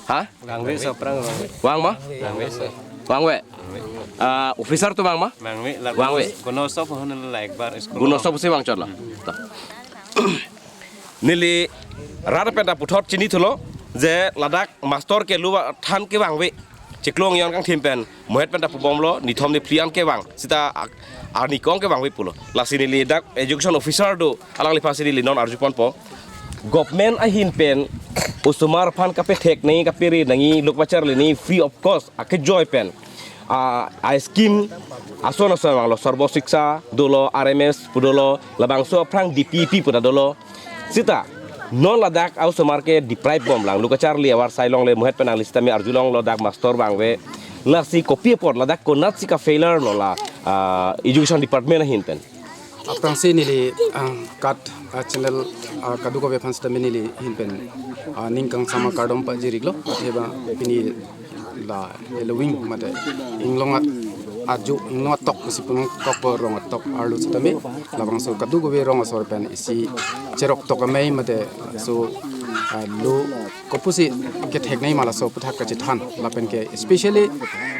Ha? Vangve, laso aphrang vangve. Vang ma? Vangve, sir. Vangve. Ah, officer atum vang ma? Vangve, la Vangve. Gunosop hon la ekbar school. Gunosop si vangchot la. Ta. Neli rat pen ta puthot chinithulo je ladak master ke lu than kevangve. Chiklo angjon kangthim pen mohet pen ta pubomlo, nithom niphli an kevang. Sita ak-, arni kong kevangve pulo. Lasi neli dak education officer do, alangliphan si neli non arjuponpo. Government ahin pen osomar aphan kapethek nangji, kapere nangji, lok pacharli nangji free of cost akejoi pen. Ah, a scheme ason ason vanglo, Sarva Shiksha dolo, R M S pu dolo, labangso aphrang D P P pu ta dolo. Sita non ladak a-osomar ke deprive bomlang, lok kacharli avarsai longle, mohet pen nangli sitame arjulonglo, dak master vangve. Lasi kopi apot ladak konatsi ka-failure lo la, ah, education department ahin pen? Aphrangsi neli, ah, kat, ah, channel, ah, kadokave aphan sitame neli ahin pen, ah, ning kangsam akardom pajir-iklo, athe ba pini la Halloween mate inglong a-, ajo inglong atok si punong kok rong atok arlo sitame labangso kadokave rong asor pen isi cherok tok amei mate so, ah, lo kopusi kethek nangji ma laso aputhak kachethan lapen ke especially,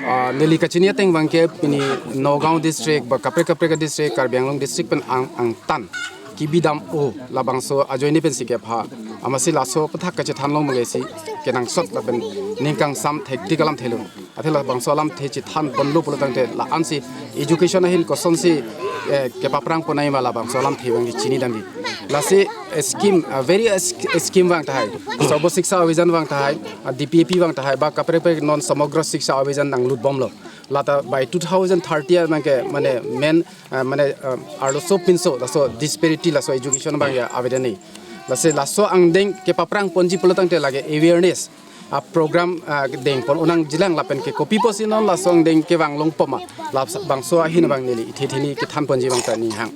ah, neli kachini ateng abang ke pini Nagaon district ba kaprek kaprek district, Karbi Anglong district pen ang, angtan kebidam o labangso ajoine pensi kepha. Amatsi laso aputhak kachethan long mangesi kenangsot lapen ning kangsam thektik alamthe lo. Athe labangso alamthe chethanponlo pulo tangte la-ansi education ahin kosonsi, eh, kepaprangpon nangji ma labangso alamthe abang chinidamji. Lasi, eh, scheme, ah, very, eh, sch-, scheme vang tahai. Sarva Shiksha Abhiyan vang tahai, ah, D P P vang tahai, ba kaprek kaprek non Samagra Shiksha Abhiyan nanglut bomlo. Lata by two thousand thirty abang ke mane main, ah, mane, ah, arloso pinso, laso disparity, laso education abang ya avedet nangji. Lasi laso angdeng kepaprangponji pulo tangte lake awareness, ah, program, ah, dengpon unang jilang lapen ke kopi apotsi non laso angdeng kevang longpo ma, labangso ahin abang neli ithe theni kethanponji abang ta ning hang.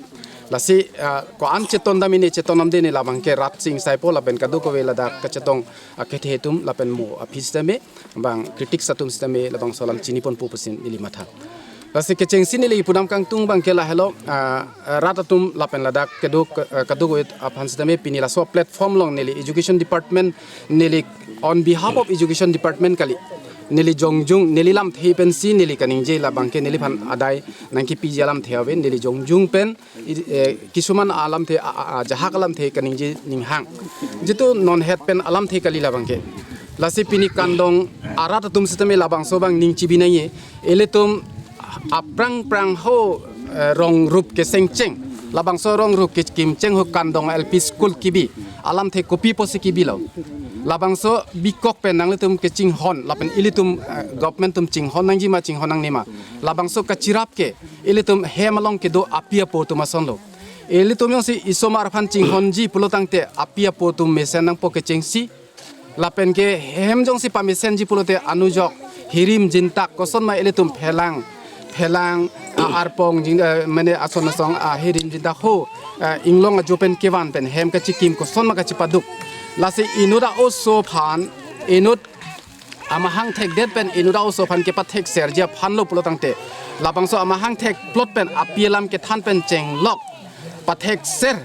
Lasi, ah, ko-an cheton dam ini cheton dam dini labang ke rat sing saipo lapen kadokave ladak kachetong akethe atum lapen mo aphi sitame bang critics atum sitame labangso alam chiniponpo pusi neli matha. Lasi kechengsi neli pudam kangtung abang ke lahelo, ah, rat atum lapen ladak kedo, ah, kadokave aphan sitame pini laso platform along neli education department neli on behalf of education department kali. Neli jongjung, neli lamthe pensi neli kaningje labang ke neliphan adai nangkepiji alamthe ave, neli jongjung pen i-, eh, kisuman alamthe, a, a, a, jahak alamthe kaningje ning hang. Jitu non het pen alamthe kali labang ke. Lasi pini kandong arat atum sitame labangso abang ning chibi nangji. Ilitum aphrang phrang ho, eh, rong rup kesengcheng. Labangso rong rup kekim cheng ho kandong L P school kebi. Alamthe kopi apotsi kebilo. Labangso bikok pen nanglitum kechinghon, lapen ilitum, eh, government atum chinghon nangji ma chinghon nangne ma. Labangso kachirap ke ilitum hem along kedo api apo atum asonlo. Ilitum jongsi isomar aphan chinghonji pulo tangte api apo atum mesen nangpo kechengsi. Lapen ke hem jongsi pamesenji pulote anujok hirim jintak koson ma ilitum phelang, phelang, ah, arpong jing, eh, mane ason asong, ah, hirim jintak ho, eh, inglong ajo pen kevan pen hem kachikim koson ma kachipaduk. Lasi inut a-oso aphan, inut amahang thekdet pen inut a-oso aphan kepathekserji aphanlo pulo tangte, labangso amahang thekplot pen api alam kethan pen chenglok pathekser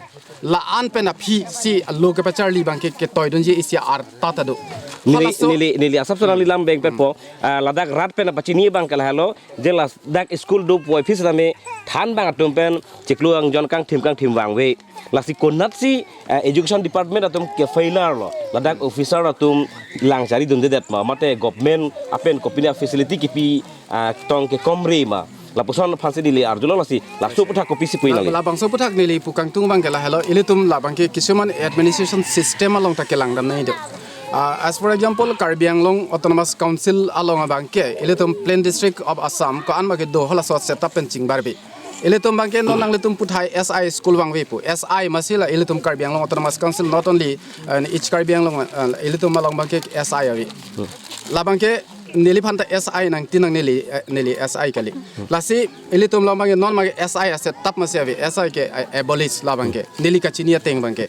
la-an pen aphisi alo kepacharli abang ke ketoidunji isi arta ta do. Neli, halaso neli, neli asapso nangli lam beng pen po, ah, ladak rat pen apachini abang ke lahelo, je ladak school do puvoiphit sitame than abang atum pen chiklo angjon kangthim kangthim vangve. Lasi konatsi, ah, education department atum ke-failure lo. Ladak officer atum lang charidundedet ma, mate government apen kopine facility kipi, ah, tong kekomre ma. Lapuson aphansi neli arjulong lasi, laso aputhak kopisi pu-ik nangli? Labangso aputhak neli pu kangtung abang ke lahelo, ilitum labang ke kisuman administration system along ta kelang dam nangji do. Ah, as for example, Karbi Anglong Autonomous Council along abang ke, ilitum Plain District of Assam, ko-an ma kedo halaso setup pen chingbarbe. Ilitum abang ke non nanglitum puthai S I school vangve pu. S I amatsi la ilitum Karbi Anglong Autonomous Council, not only, uh, each Karbi Anglong, uh, ilitum along abang ke S I ave. Labang ke neliphan ta S I nangti nang neli, eh, neli S I kali. Lasi ilitum along abang ke non abang ke S I asetup amatsi ave. S I ke, eh, abolish labang ke. Neli kachini ateng abang ke.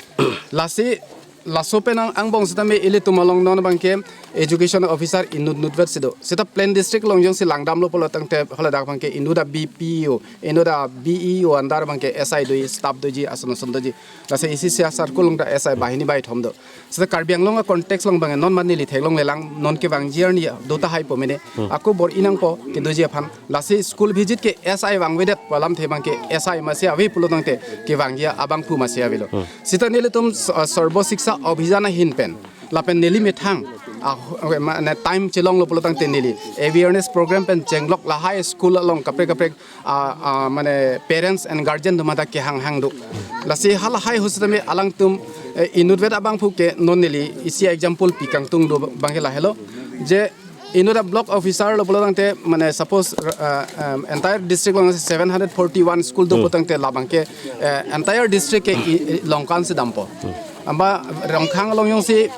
Lasi laso pen ang, angbong sitame ilitum along non abang ke, Education officer inut nutvet si do. Seta plain district along jongsi langdamlo pulo tangte haladak abangke inut a B P O, inut a B E O under abangke S I doji, staff doji, ason ason doji. Lasi isi C S R circle along ta S I banghini banghini thom do. Seta Karbi Anglong a context along abang non ma neli theklonglelang, non kevangji arni do tahai po mene. Ako bor-i nangpo kedoji aphan. Lasi school visit ke S I vangvedet pu alamthe abangke S I masi ave pulo tangte kevangji abangphu masi avelo. Seta nelitum s-, uh, Sarva Shiksha Abhiyan ahin pen lapen neli methang, ah, hu-, mane time chelonglo pulo tangte neli awareness program pen chenglok lahai school along kaprek kaprek, ah, ah, mane parents and guardian atum hadak kehang hang do. Lasi halahai ahut setame alangtum, eh, inutvet abangphu ke non neli isi example pi kangtung do abangke lahelo. Je inut a block officer lo pulo tangte mane suppose, uh, um, entire district along seven hundred forty-one school do pulo tangte labangke, eh, entire district ke i, i, Longkan si dampo. Amba Rongkhang along jongsi,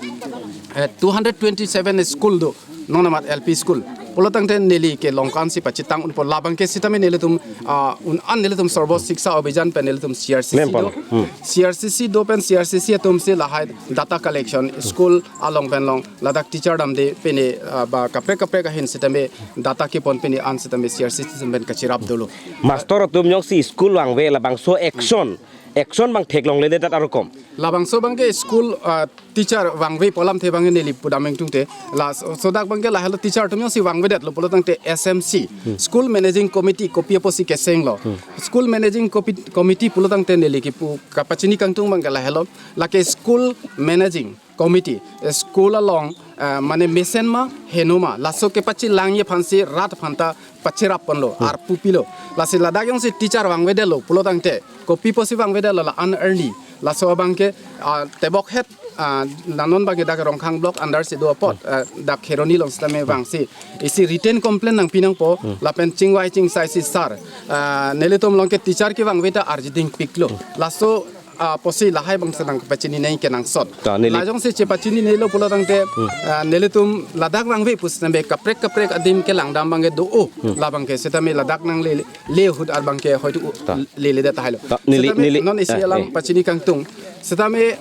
eh, two hundred twenty-seven school do, non amat L P school. Pulo tangte neli ke Longkan si pachitang unpo labangke setame nelitum, ah, un-an nelitum Sarva Shiksha Abhiyan pen nelitum C R C C Mem do. Pon. C R C C do pen C R C C atum si lahai data collection school along pen long ladak teacher damde pine, ah, ba kaprek kaprek ahin setame data kepon pine an setame C R C C atum pen kachirap dolo. Master atum jongsi school vangve labangso action, action abang theklongledet arokom. Labangso abangke school, ah, teacher vangve pu alamthe abangke neli pudam ingtungte. Laso dak abangke lahelo teacher atum jongsi vangvedetlo pulo tangte S M C, School Managing Committee kopi apotsi kesenglo. School Managing Copi-, Committee pulo tangte neli kipu kapachini kangtung abangke lahelo. Lake school managing committee, eh, school along, eh, mane mesen ma, heno ma, laso kepachilangji aphansi rat aphanta pachirap ponlo, arpu pilo. Lasi ladak jongsi teacher vangvedetlo pulo tangte, kopi apotsi vangvedetlo la-an arni. Laso abangke, ah, tebok het, ah, nanon abangke dak Rongkhang block under si do apot, ah, dak Kheroni along setame vangsi isi written complaint nangpi nangpo, lapen chingvai chingsai si sir, ah, nelitum along ke teacher kevangve ta arjiding piklo. Laso ah, apotsi lahai abang sedang pachini nai kenangsot. Ta, neli- La jongsi chepachininelo pulo tangte, ah, nelitum ladak vangve pu setame kaprek kaprek adim ke langdam abangke do-o. Labangke setame ladak nangle, le ahut abangke hoitu, ta, leledet tahailo. Ta, neli, setame neli, non isi, eh, alam, eh, pachini kangtung. Setame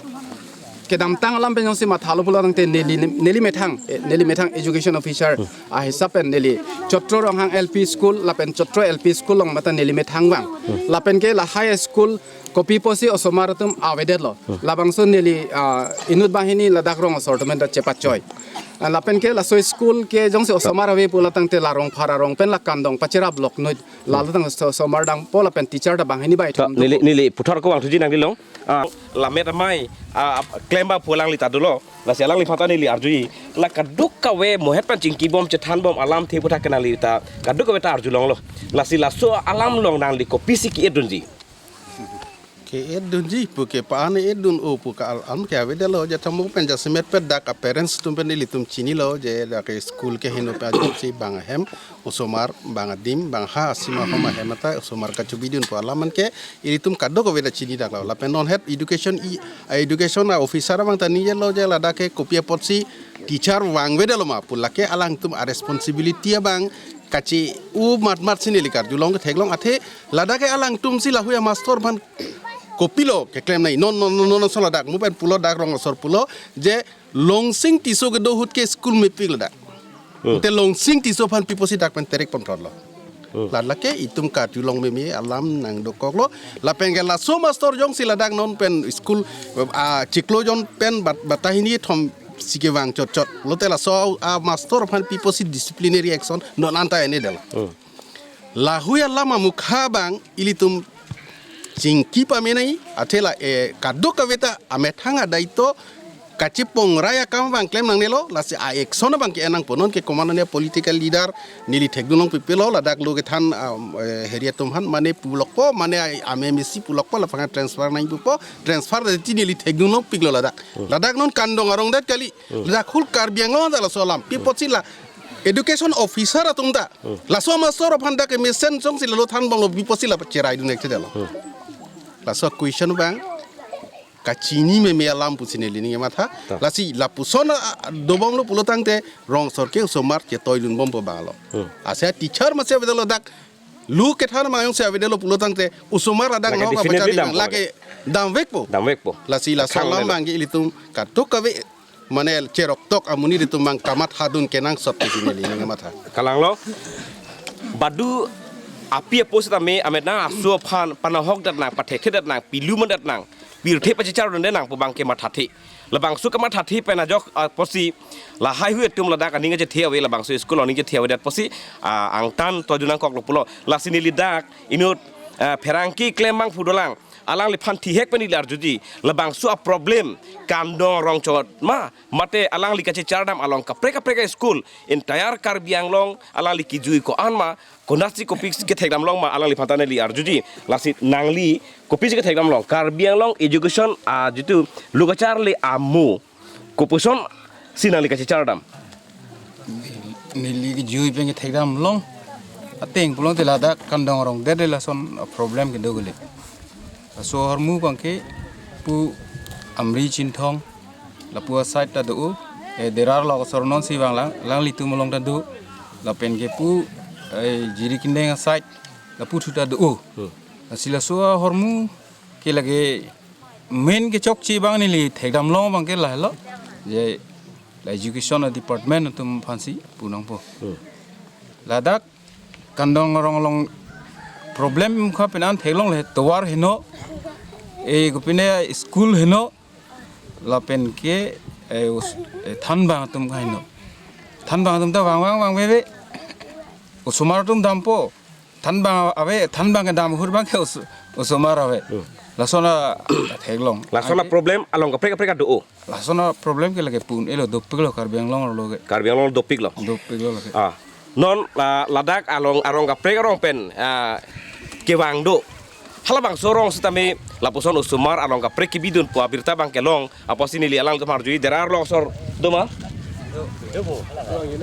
kedamtang alam pen jongsi mathalo pulo tangte neli, neli methang, eh, neli methang education officer ahisap pen neli Chotro Ronghang L P school lapen Chotro L P school along mata neli methang vang. Lapen ke lahai school kopi apotsi osomar atum avedetlo. Labangso neli, ah, inut banghini ladak rong asor atum pen ta chepachoi. Ah, lapen ke laso school ke jongsi osomar ave pulo tangte la Rongphar arong pen la Kandong pachirap loknoi. Lalo tang so-, osomar dampo lapen teacher ta banghini banghini Ta, thom neli, dopo. Neli puthot ko vangthuji nanglilong. Ah, Lammet Amei, ah, klem abang pu alangli ta dolo. Lasi alangliphan ta neli arjuji. La kadokave mohet pen chingkibom chethanbom alamthe aputhak ke nangli ta kadokave ta arjulonglo. Lasi laso alam along nangli kopisi ke-edunji. Ke-edunji pu ke pa-an edun-o pu ke al-, alam ke avedetlo, je tamo pen jasemet pet dak a-parents atum pen ilitum chinilo, je dak school ke heno pen ajok si bang ahem, osomar bang adim, bang ha, asima hom ahem ata osomar kachobidun pu alam an ke ilitum kadokave ta chinidaklo. Lapen non het education i, education a-officer abang ta ningje lo je ladak ke kopi apotsi teacher vangvedetlo ma pu, lake alangtum a-responsibility abang kachi-u matmat si neli karjulong ketheklong athe ladak ke alangtum si lahui a-master aphan kopilo keklem nai. Non, non, non, non, so ladak mo pen pulo dak rong asor pulo je Longsing Tisso kedo ahut ke school mepik ladak. Hmm. Te Longsing Tisso aphan pi apotsi dak pen terek pon thotlo. Hmm. Lala ke itum karjulong meme alam nangdokoklo. Lapen ke laso master jongsi ladak non pen school, ah, chiklo jon pen bat-, batahini thom si kevang chotchot. Lote laso a-master aphan pi apotsi disciplinary action non anta enedetlo. Hmm. Lahui alam amukha abang ilitum chingki pamenai, athe la, eh, kadokave ta amethang adai to kachepongrai akam abang klem nangnelo, lasi a-action abang ke-en nangpo. Non ke komatne political leader neli thekdun longpipelo, ladak lo kethan, ah, eh, heri atum aphan mane pulokpo, mane a-, ame mesi pulokpo, laphan transfer nangpupo, transfer dati neli thekdun longpiklo ladak. Hmm. Ladak non Kandong arong det kali, Hmm. ladak whole Karbi Anglong ta laso alam. Pi apotsi la education officer atum ta Hmm. laso master aphan dak mesen jongsi lalo thanbomlo, pi apotsi la cheraidun ek chedelo. Hmm. Laso question abang kachini meme alam pusi neli ning matha. Ta. Lasi lapuson a, a, dobomlo pulo tangte rong asor ke osomar chetoidunbompo abanglo. Hmm. Ase teacher masi avedetlo dak lu kethan ma jongsi avedetlo pulo tangte osomar ladak Lake nok definitely apachari dampo lake lake. damvekpo. Damvekpo. Lasi laso Khang alam lelo. abang ke ilitum kadokave mane cheroktok amonit atum abang kamathadun kenangsot pusi neli ning kamatha. Kalanglo, badu api apo sitame amena aso aphan panahok datnang, pathekthek datnang, pilu man datnang, pirthe pachechar dun denang pu abangke mathathe. Labangso kamathathe pen ajok, ah, pusi lahai hui atum ladak aning achethe ave, labangso school aning chethe avedet pusi, ah, angtan toidun nangkoklo pulo. Lasi neli dak inut, ah, pherangke klem abang pu dolang. Alangliphan thihek pen neli arjuji. Labangso a-problem Kandong Arong chot ma, mate alangli kachechar dam along kaprek kaprek a-school, entire Karbi Anglong alangli kijui ko-an ma, konatsi kopi kethek dam long ma, alangliphan ta neli arjuji. Lasi nangli kopisi kethek dam long? Karbi Anglong education a jitu lokacharli amo kopuson si nangli kachechar dam? Neli kijui pen kethek dam long. Ateng pulote ladak Kandong Arong det lason problem kedo gule. Laso ahormu abangke pu Amri Chinthong lapu a-side ta do, eh, Derar Lokasor nonsi vanglang, alanglitum along ta do. Lapen ke pu, eh, Jirikindeng a-side lapu thu ta do. Hmm. Lasi laso ahormu ke lake main kechokche abang neli thek dam long abangke lahelo. Je la education department atum aphansi pu nangpo. Hmm. Ladak Kandong Arong along problem kha penan theklongle tovar heno, e kopine school heno, lapen ke, e, us-, e, thanbang atum kha heno. Thanbang atum ta vang vang vangveve. Osomar atum dampo. Thanbang ave, thanbang kedam ahut abangke os-, osomar ave. Hmm. Lason a theklong. Lason a-problem along kaprek kaprek do. Lason a-problem ke lake pun elo dopiklo Karbi Anglong arlo ke. Karbi Anglong dopiklo. Dopiklo lake. Ah. Non, ah, ladak along arong kaprek arong pen, ah, kevang do. Halabangso arong sitame lapuson osomar along kaprek kebidun pu abirta abangke long, apotsi neli alanglitum arjuji, Derar Lokasor do ma?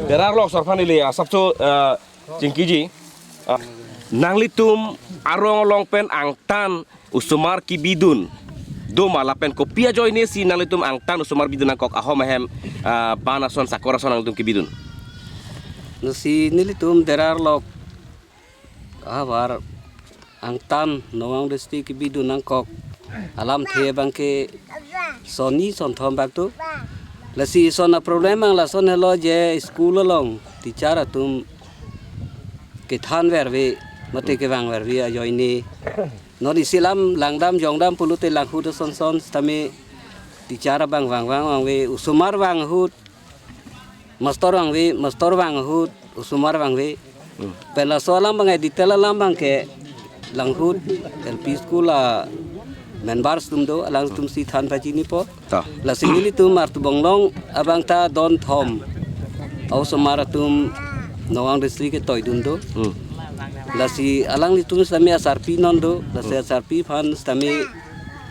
Derar Lokasor aphan neli asapso, ah, chingkiji. Ah, nanglitum arong along pen angtan osomar kebidun do ma, lapen kopi ajoine si nanglitum angtan osomar bidun nangkok, ahom ahem, ah, ban ason sakor ason nanglitum kebidun? Lasi nelitum Derar Lok ahavar angtan Nagaon District kebidun nangkok alamthe abangke sonni sonthom bak do. Lasi lason a-problem abang lason helo je school along teacher atum kethan verve, mate kevang verve ajoine. Non isi alam langdam jongdam pulote langhut ason son sitame teacher abang vang vang vangve, osomar vang ahut mastor vangve, mastor vang ahut osomar vangve. Hmm. Pen laso alam abang, detail alam abangke langhut L P school a-members atum do, alangtum si than pachinipo. Ta. Lasi nelitum Artu Bonglong abang ta don thom a-osomar atum Nagaon District ketoidun do. Hmm. Lasi alanglitum sitame asarpi non do, lasi asarpi aphan sitame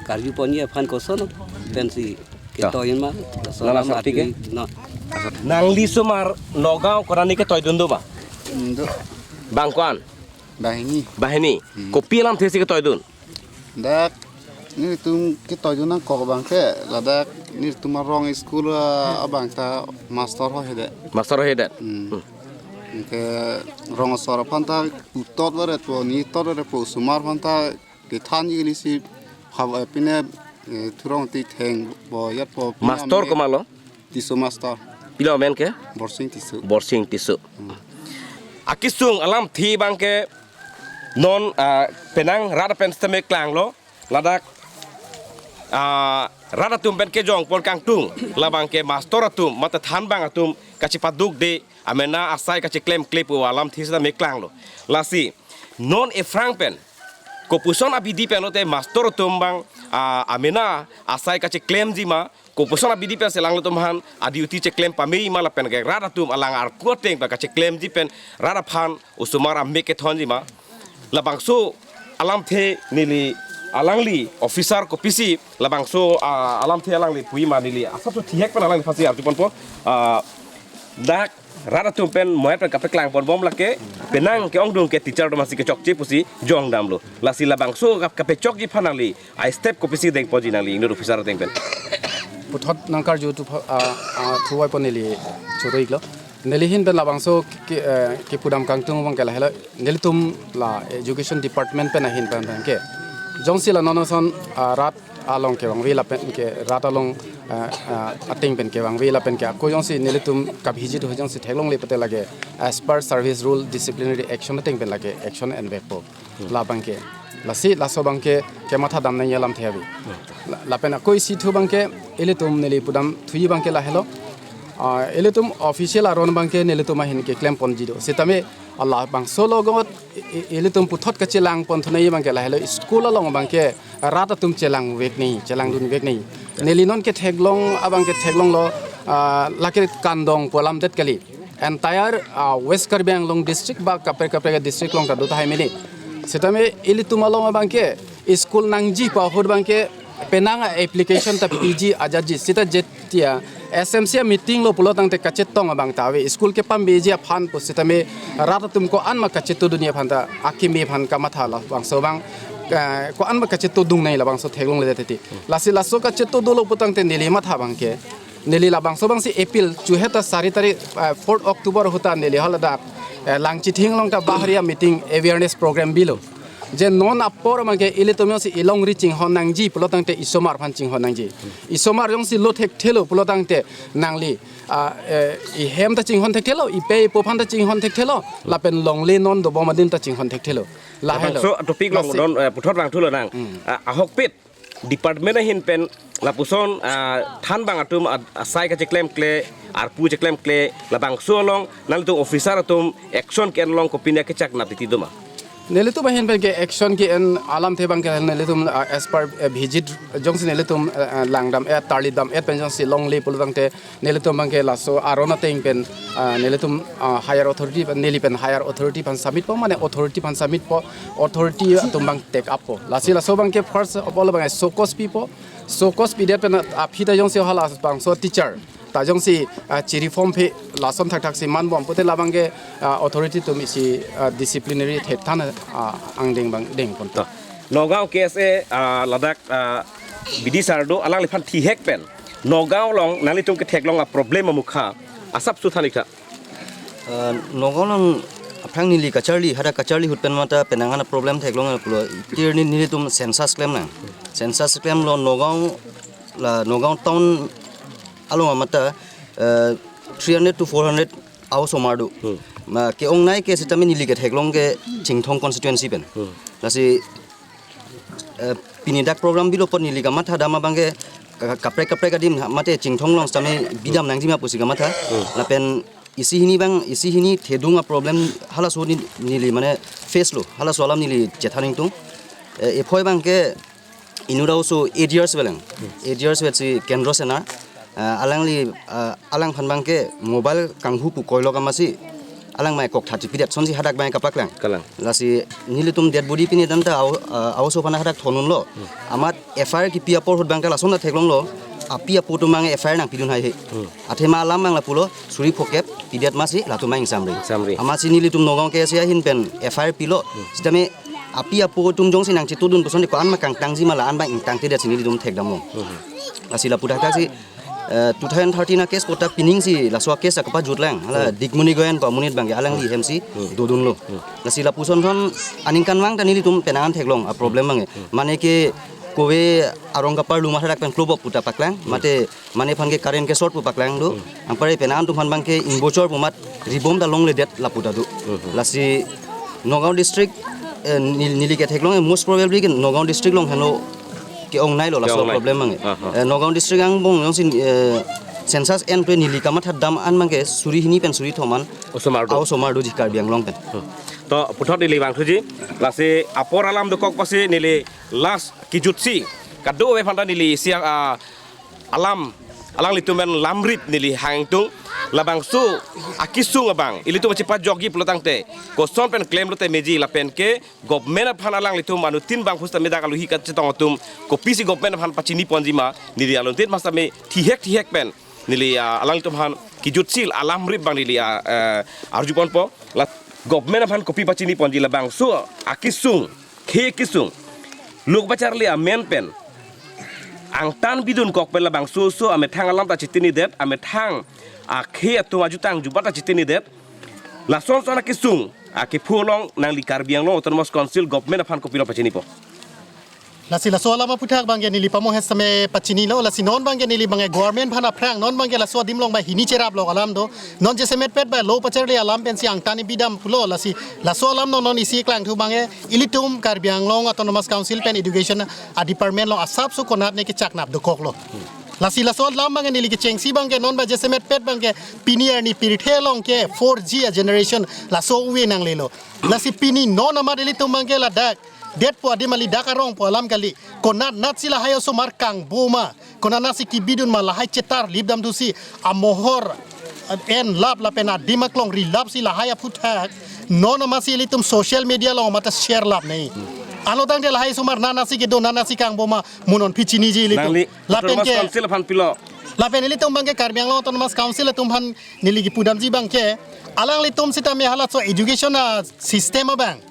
karju ponji aphan koson pensi Ta. Ketoi ma. Laso Nala alam sarpi ke? Arpi, no. Nangli osomar Nagaon konatne ketoidun do ma? Hmm, do. Bang ko-an? Banghini. Banghini. Hmm. Kopi alamthe si ketoidun? Dak nelitum ketoidun nangkok abangke, ladak nelitum arong school, ah, abang ta mastor ho hedet. Mastor ho hedet. Hmm. Hmm. Ke rong asor aphan ta utot varet po, ni tot varet po, osomar aphan ta kethanji neli si hab, eh, pine, eh, thurong ti theng bo yat po pine Mastor amen ke komatlo? Tisso mastor. Pilo amen ke? Borsing Tisso. Borsing Tisso. Hmm. Akesung alamthe abangke non, ah, penang rat pen sitame klanglo, ladak, ah, rat atum pen kejong pon kangtung, labangke mastor atum mate thanbang atum kachepadukde, amena asai kacheklemkle pu alamthe sitame klanglo. Lasi non aphrang pen kopuson abidi pen lote mastor atum abang, ah, amena asai kacheklemji ma, kopuson abidi pensi alanglitum aphan a-duty cheklem pame ma lapen ke rat atum alang arku ateng pen kacheklemji pen rat aphan osomar amek kethonji ma? Labangso alamthe neli alangli officer kopisi labangso, ah, alamthe alangli puji ma, neli asapso thihek pen alangliphansi arju ponpo, ah, dak rat atum pen mohet pen kapeklang ponbom lake, penang ke-ongdung ke teacher atum aphansi kechokche pusi jongdamlo. Lasi labangso kap-, kapechokji aphan nangli a-step kopisi dengponji nangli inut officer ateng pen? Puthot nangkarju thu pha-, ah, ah, thuvoipo neli choro-iklo. Neli ahin pen labangso ke, eh, kepudam kangtung abangke lahelo, nelitum la education department pen ahin pen abangke. Jongsi la non ason, ah, rat along kevangve lapen ke rat along, ah, ah, ateng pen kevangve lapen ke ako jongsi nelitum kabhiji do jongsi theklongle pute lake as per service rule disciplinary action ateng pen lake action envekpo. Labangke, lasi laso abangke kematha damnangji alamthe ave. La-, lapen ako isi thu abangke ilitum neli pudam thuji abangke lahelo. Ah, ilitum official aron abangke nelitum ahin keklem ponji do. Sitame labangso alogot i-, i-, ilitum puthot kachelang pon thunai abangke lahelo, school along abangke rat atum chelangvek nangji, chelangdunvek nangji. Neli non ketheklong abangke theklonglo, ah, lake kandong pu alamdet kali. Entire, ah, West Karbi Anglong district ba kaprek kaprek district along ta do tahai mene. Sitame ilitum along abangke school nangji pu ahut abangke penang application ta piji ajatji. Sita jetia S M C meeting lo pulo tangte kachetong abang ta ave, school kepambeji aphan pu sitame rat atum ko-an ma kachetongdunji aphan ta akimi aphan kamatha labangso abang, eh, ko-an ma kachetongdun nangji labangso theklongle teti. Lasi laso kachetongdunlo pu tangte neli matha abangke, neli labangso abangsi appeal chu heta sari tarik, eh, fourth October ahut ta neli haladak, eh, Langchithing along ta bahari meeting awareness program bilo. Je non apor abangke ilitum jongsi ilongri chinghon nangji pulo tangte isomar aphan chinghon nangji. Isomar jongsi lo thekthelo pulo tangte nangli, ah, eh, ihem ta chinghon thekthelo, ipe ipo aphan ta chinghon thekthelo, lapen longle non dobom adim ta chinghon thekthelo. Lahelo. Labangso topic along lasi don, eh, puthot vangthulo nang. Hmm. Ah, ahokpet department ahin pen lapuson, ah, thanbang atum ad-, asai kacheklemkle, arpu cheklemkle, labangso along nanglitum officer atum action ke-en along kopine kechak nat titi doma? Nelitum ahin pen ke action ke-en alamthe abangke nelitum, ah, as per, eh, visit jongsi nelitum, eh, eh, langdam-et, tarlidam-et pen jongsi longle pulo tangte nelitum abangke laso aron ateng pen, ah, nelitum, ah, higher authority pen, neli pen higher authority aphan submit po, mane authority aphan submit po, authority atum abang take up po. Lasi laso abangke first of all abang show cause pipo, show cause pidet pen aphi ta jongsi halabangso teacher ta jongsi, ah, chiri form phe lason thakthak si manbom pute labangke, ah, authority atum isi, ah, disciplinary thekthan, ah, angdeng abang dengponpo. Nagaon K S A, ah, ladak, ah, B D sir do, alangliphan thihek pen Nagaon along nanglitum ketheklong aproblem amukha asap suthan iktha. Ah, Nagaon along aphrang neli kacharli, hadak kacharli ahut pen mata penang an aproblem theklong pulo. Tir ni nelitum census klemnang. Census klemlo Nagaon, la Nagaon town along mata, eh, three hundred to four hundred a-osomar do. Hmm. Ma ke-ongnei ke sitame neli ketheklong ke Chinthong constituency pen. Hmm. Lasi, eh, pini dak program bilo apot neli kamatha dam abangke ka-, kaprek kaprek adim mate Chinthong along sitame bidam nangjima pusi kamatha. Hmm. Lapen isi hini abang, isi hini thedung aproblem halaso ni neli mane face lo, halaso alam neli chethan ingtung. Eh, ephoi abangke inut a-oso eight years veleng. Eight years vet si Kendro Sena. Ah, alangli, ah, alangphan abangke mobile kanghu pu koilo kamasi alang mai kok thati pidet sonsi hadak abang kapaklang. Kalang. Lasi nelitum dead body pini tanta a-o-, ah, a-oso aphan hadak thondunlo. Amat F I R kipi apor ahut abangke lason ta theklonglo. Api apo atum abang F I R nangpidun haihe. Hmm. Athema alam abang lapulo suri phokep pidet masi latum abang ingsamri. Ingsamri. Amatsi nelitum Nagaon K S A ahin pen F I R pilo. Hmm. Sitame api apo atum jongsi nangchetongdun puson ko-an ma kangtangji ma la-an abang ingtangtedet si nelitum thekdamlo. Hmm. Lasi lapu thakthak si, eh, two thousand thirteen a-case kota pining si laso a-case akapajutlang. Hala Hmm. Dikmuni Goyan pu amonit abangke alangli hem si Hmm. dodunlo. Hmm. Lasi lapuson thon aningkanvang ta nelitum penang an theklong aproblem abangke. Hmm. Mane ke kove arong kaparlu matha dak pen klobop puta paklang. Hmm. Mate mane aphan ke current ke short pu paklang do. Hmm. Anpar penang an atum aphan abangke ingbochor pu mat ribom ta longledet lapu ta do. Hmm. Lasi Nagaon district, eh, nel-, neli ketheklong, eh, most probably ke Nagaon district along henlo ke-ongneilo laso Ke-ongnei. Problem abangke. Aha. Eh, Nagaon district angbong jongsi, eh, census en pen neli kamatha dam an abangke suri hini pen suri thom an osomar do. A-osomar doji Karbi Anglong pen. Hmm. To puthot neli vangthuji, lasi apor alam dokok pasi neli last kejutsi kadokave aphan ta neli isi, ah, alam, alanglitum pen lamrit neli hang ingtung, labangso akesung abang ilitum chepajokji pulo tangte koson pen klemlote meji lapen ke government aphan alanglitum anuttin abang pusitame dak aluhi kachetong atum kopisi government aphan pachini ponji ma neli aluntin pusitame thihek thihek pen neli, ah, alanglitum aphan kejutsi alamrit abang neli, ah, eh, arju ponpo. La government aphan kopi pachini ponji labangso akesung, khei kesung, lok bacharli amen pen angtan bidun kok pen labangso oso amethang alam ta chetinidet, amethang akhei atum ajutang jubat ta chetinidet. Lason son akesung akepho along nangli Karbi Anglong Autonomous Council government aphan kopilo pachinipo? Lasi laso alam aphuthak abangke neli pamohet same pachinilo, lasi non abangke neli abangke government aphan aphrang, non abangke laso adim along ba hini cherap lo alam do, non jasemet pet ba lo pacharli alam pensi angtan ibidam pulo, lasi laso alam non non isi klangthu abangke ilitum Karbi Anglong Autonomous Council pen education a department along asapso konatne kechaknap dokoklo. Lasi laso alam abangke neli kechengsi abangke non ba jasemet pet abangke pini arni pirthe along ke four G a generation laso ave nanglelo. Lasi pini non amat ilitum abangke ladak detpo adim kali, dak arongpo alam kali. Konatnatsi lahai osomar kangboma, konatnatsi kebidun ma, lahai chetar lipdam thusi amohor en lap lapen adim aklong ri lapsi lahai aphuthak non amatsi ilitum social media along amat share lap nei. Anlo tangte lahai osomar natnatsi kedo, natnatsi kangboma, mo non phi chiniji ilitum. Nangli lapen Autonomous ke Council aphan pilo. Lapen ilitum abangke Karbi Anglong Autonomous Council atum aphan neli kipudamji abangke, alanglitum sitame halaso education a system abang,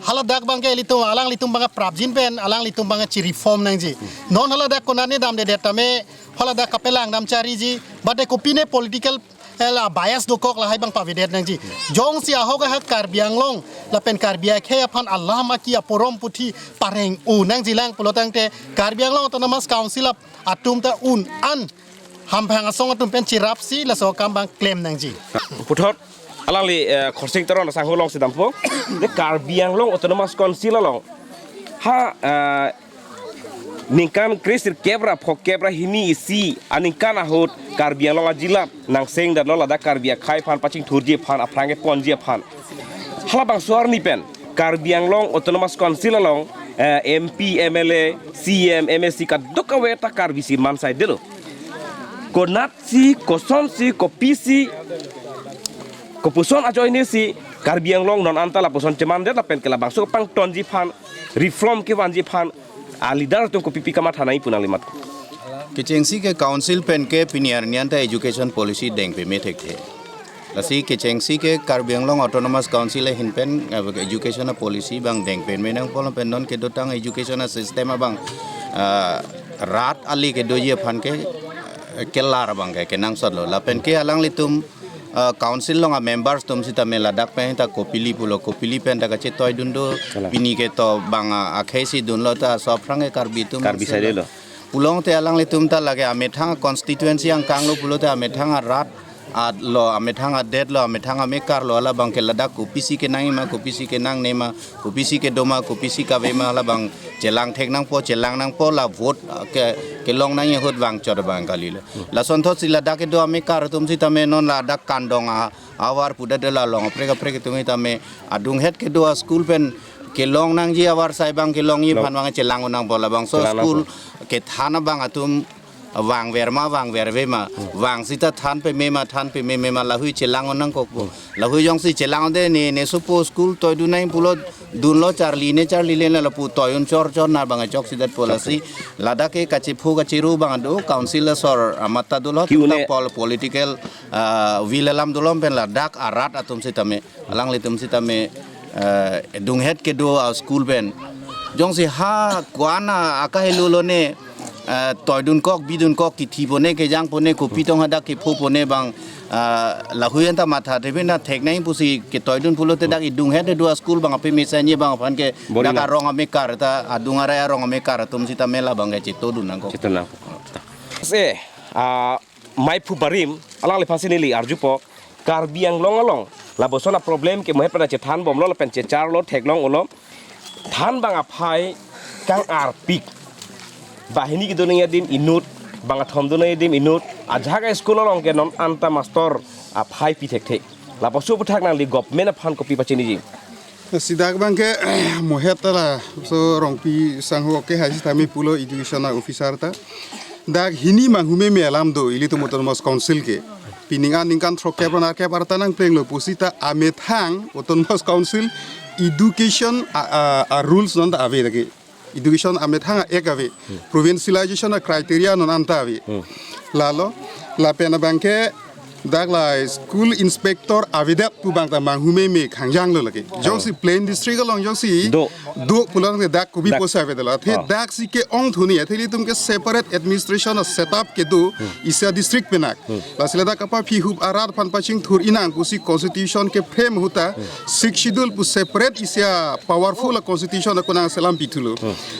haladak abangke ilitum, alanglitum abangke prapjin pen alanglitum abangke chi reform nangji. Non haladak konatne damdedet tame haladak kapelang dam chariji, bade kopine political, eh, la bias dokok lahai abang pavedet nangji. Jongsi ahok ahak Karbi Anglong lapen Karbi akhei aphan alam aki aporom puthi pareng-o nangjilang pulo tangte Karbi Anglong Autonomous Council ap- atum ta un-an hamphang asong atum pen cherapsi laso akam abang klem nangji. Puthot alangli, eh, Khorsing Teron asangho alongsi dampo. De Karbi Anglong Autonomous Council along ha, eh, ningkan kre sirkep ra phokep ra hini isi aningkan ahut Karbi Anglong ajilap nangseng damlo ladak Karbi akhei aphan pachingthurji aphan, aphrang keponji aphan. Halabangso arni pen Karbi Anglong Autonomous Council along, eh, M P, M L A, C M, M A C kadokave ta Karbisi man saidelo. Konatsi, kosonsi, kopisi, kopuson ajoinesi Karbi Anglong non anta lapuson chemandet lapen ke labangso pangtonji aphan, reform kevanji aphan a leader atum kopipi kamatha nangji pu nangli mat? Kechengsi ke council pen ke pini arni anta education policy deng peme thekthe. Lasi kechengsi ke Karbi Anglong Autonomous Council ahin pen, eh, education a policy abang deng peme nangpo lapen non kedotang education a system abang, ah, rat kali kedoji aphan ke, eh, kelar abangke kenangsotlo. Lapen ke alanglitum, ah, council along a members atum sitame ladak pen ta kopili pulo, kopili pen ta kachetoidun do, kalang, pini ke to abang, ah, akhei si dunlo ta so aphrang ke Karbi atum Karbi si saidelo. Pulote alanglitum ta lake amethang constituency angkanglo pulote amethang arat, atlo, amethang adetlo, amethang amekarlo, halabangke ladak kopisi kenangji ma, kopisi kenangne ma, kopisi kedo ma, kopisi kave ma, halabang chelang thek nangpo, chelang nangpo, la vote, ah, ke, kelong nangji ahut vangchot abang kalilo. Lasonthotsi ladak kedo amekar atum sitame non ladak Kandong a, avar pudadela along kaprek kaprek atum sitame adunghet kedo a school pen kelong nangji avarsai abang kelongji aphan abang chelang nangpo, labangso chelang school nangpo, kethan abang atum vangver ma, vangverve ma, vang sita than peme ma, than pememe ma, lahui chelang nangkokpo. Lahui jongsi chelang de ne, ne sopo school toidun nangji pulo, dunlo charlile, charlile lapu toidun chorchor na abang choksidetpo. Lasi ladak ke kachepho kachiru abang do, council asor amat ta dolo, ki-un-e ta pol-, political, ah, will alam dolo pen ladak arat atum sitame, alanglitum sitame, eh, dunghet kedo a school pen. Jongsi ha ko-an akahelo lone, eh, toidunkok, bidunkok, kithipone, kejangpone, kopi tong hadak kiphopone abang, eh, lahui anta matha thepi na thek nangji pusi ketoidun pulote dak idunghet kedo a school abang ape mesenji abang aphan ke bor-i dak nang. Arong amekar ta, adung arai arong amekar atum sitame labangke chetodun nangkok. Cheto nang. Se, ah, maiphu barim, alangliphansi neli arjupo, Karbi Anglong along lapuson a problem ke mohet pen chethanbomlo lapen checharlo, theklong-olo. Than abang aphai kang-arpik. Banghini kedo nangji adim inut, bangkethom do nangji adim inut. Ajahak a school along ke non anta master aphai pi thekthe. Lapuson aphuthak nangli government aphan kopi pachiniji? Si dak abangke mohet ta laso Rongpi sangho ke hai sitame pulo education a officer ta. Dak hini manghumeme alam do ilitum Autonomous Council ke. Pining aningkan throkkep ra nerkep arta nangplenglo pusita amethang Autonomous Council education a, a, a rules non ta ave lagi. Education amethang a act ave. Provincialization a criteria non anta ave. Lalo, lapen abangke Dak la school inspector avedet pu abang ta manghumeme khangjang lo lake. Jongsi plain district along jongsi Do. do pulang ke dak kopi Dak. post avedet la. The Oh. dak si ke-ong thu ni, athe ilitum ke separate administration a setup kedo isi a district penak. Lasi ladak kapaphi hup arat aphan pachingthur inang pusi constitution ke-frame ahut ta Sixth Schedule pu separate isi a powerful a constitution ako nangselam pithulo.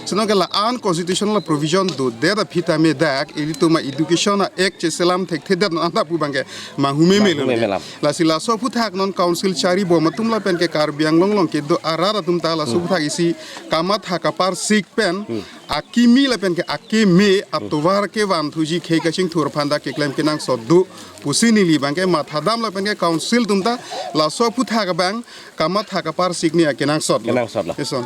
Sino ke la unconstitutional provision dodet aphi tame dak ilitum a education a act cheselam thekthedet non anta pu abang ke manghumeme lo. Manghumeme lam. Lasi laso aphuthak non council chari bom atum lapen ke Karbi Anglong along kedo arat atum ta laso aphuthak isi kamatha kaparsik pen akimi lapen ke akeme atovar kevanthuji khei kachingthur aphan dak keklem kenangsot do pusi neli abang ke mathadam lapen ke council atum ta laso aphuthak abang kamatha kaparsik ni akenangsot lo. Kenangsot lo. Eson.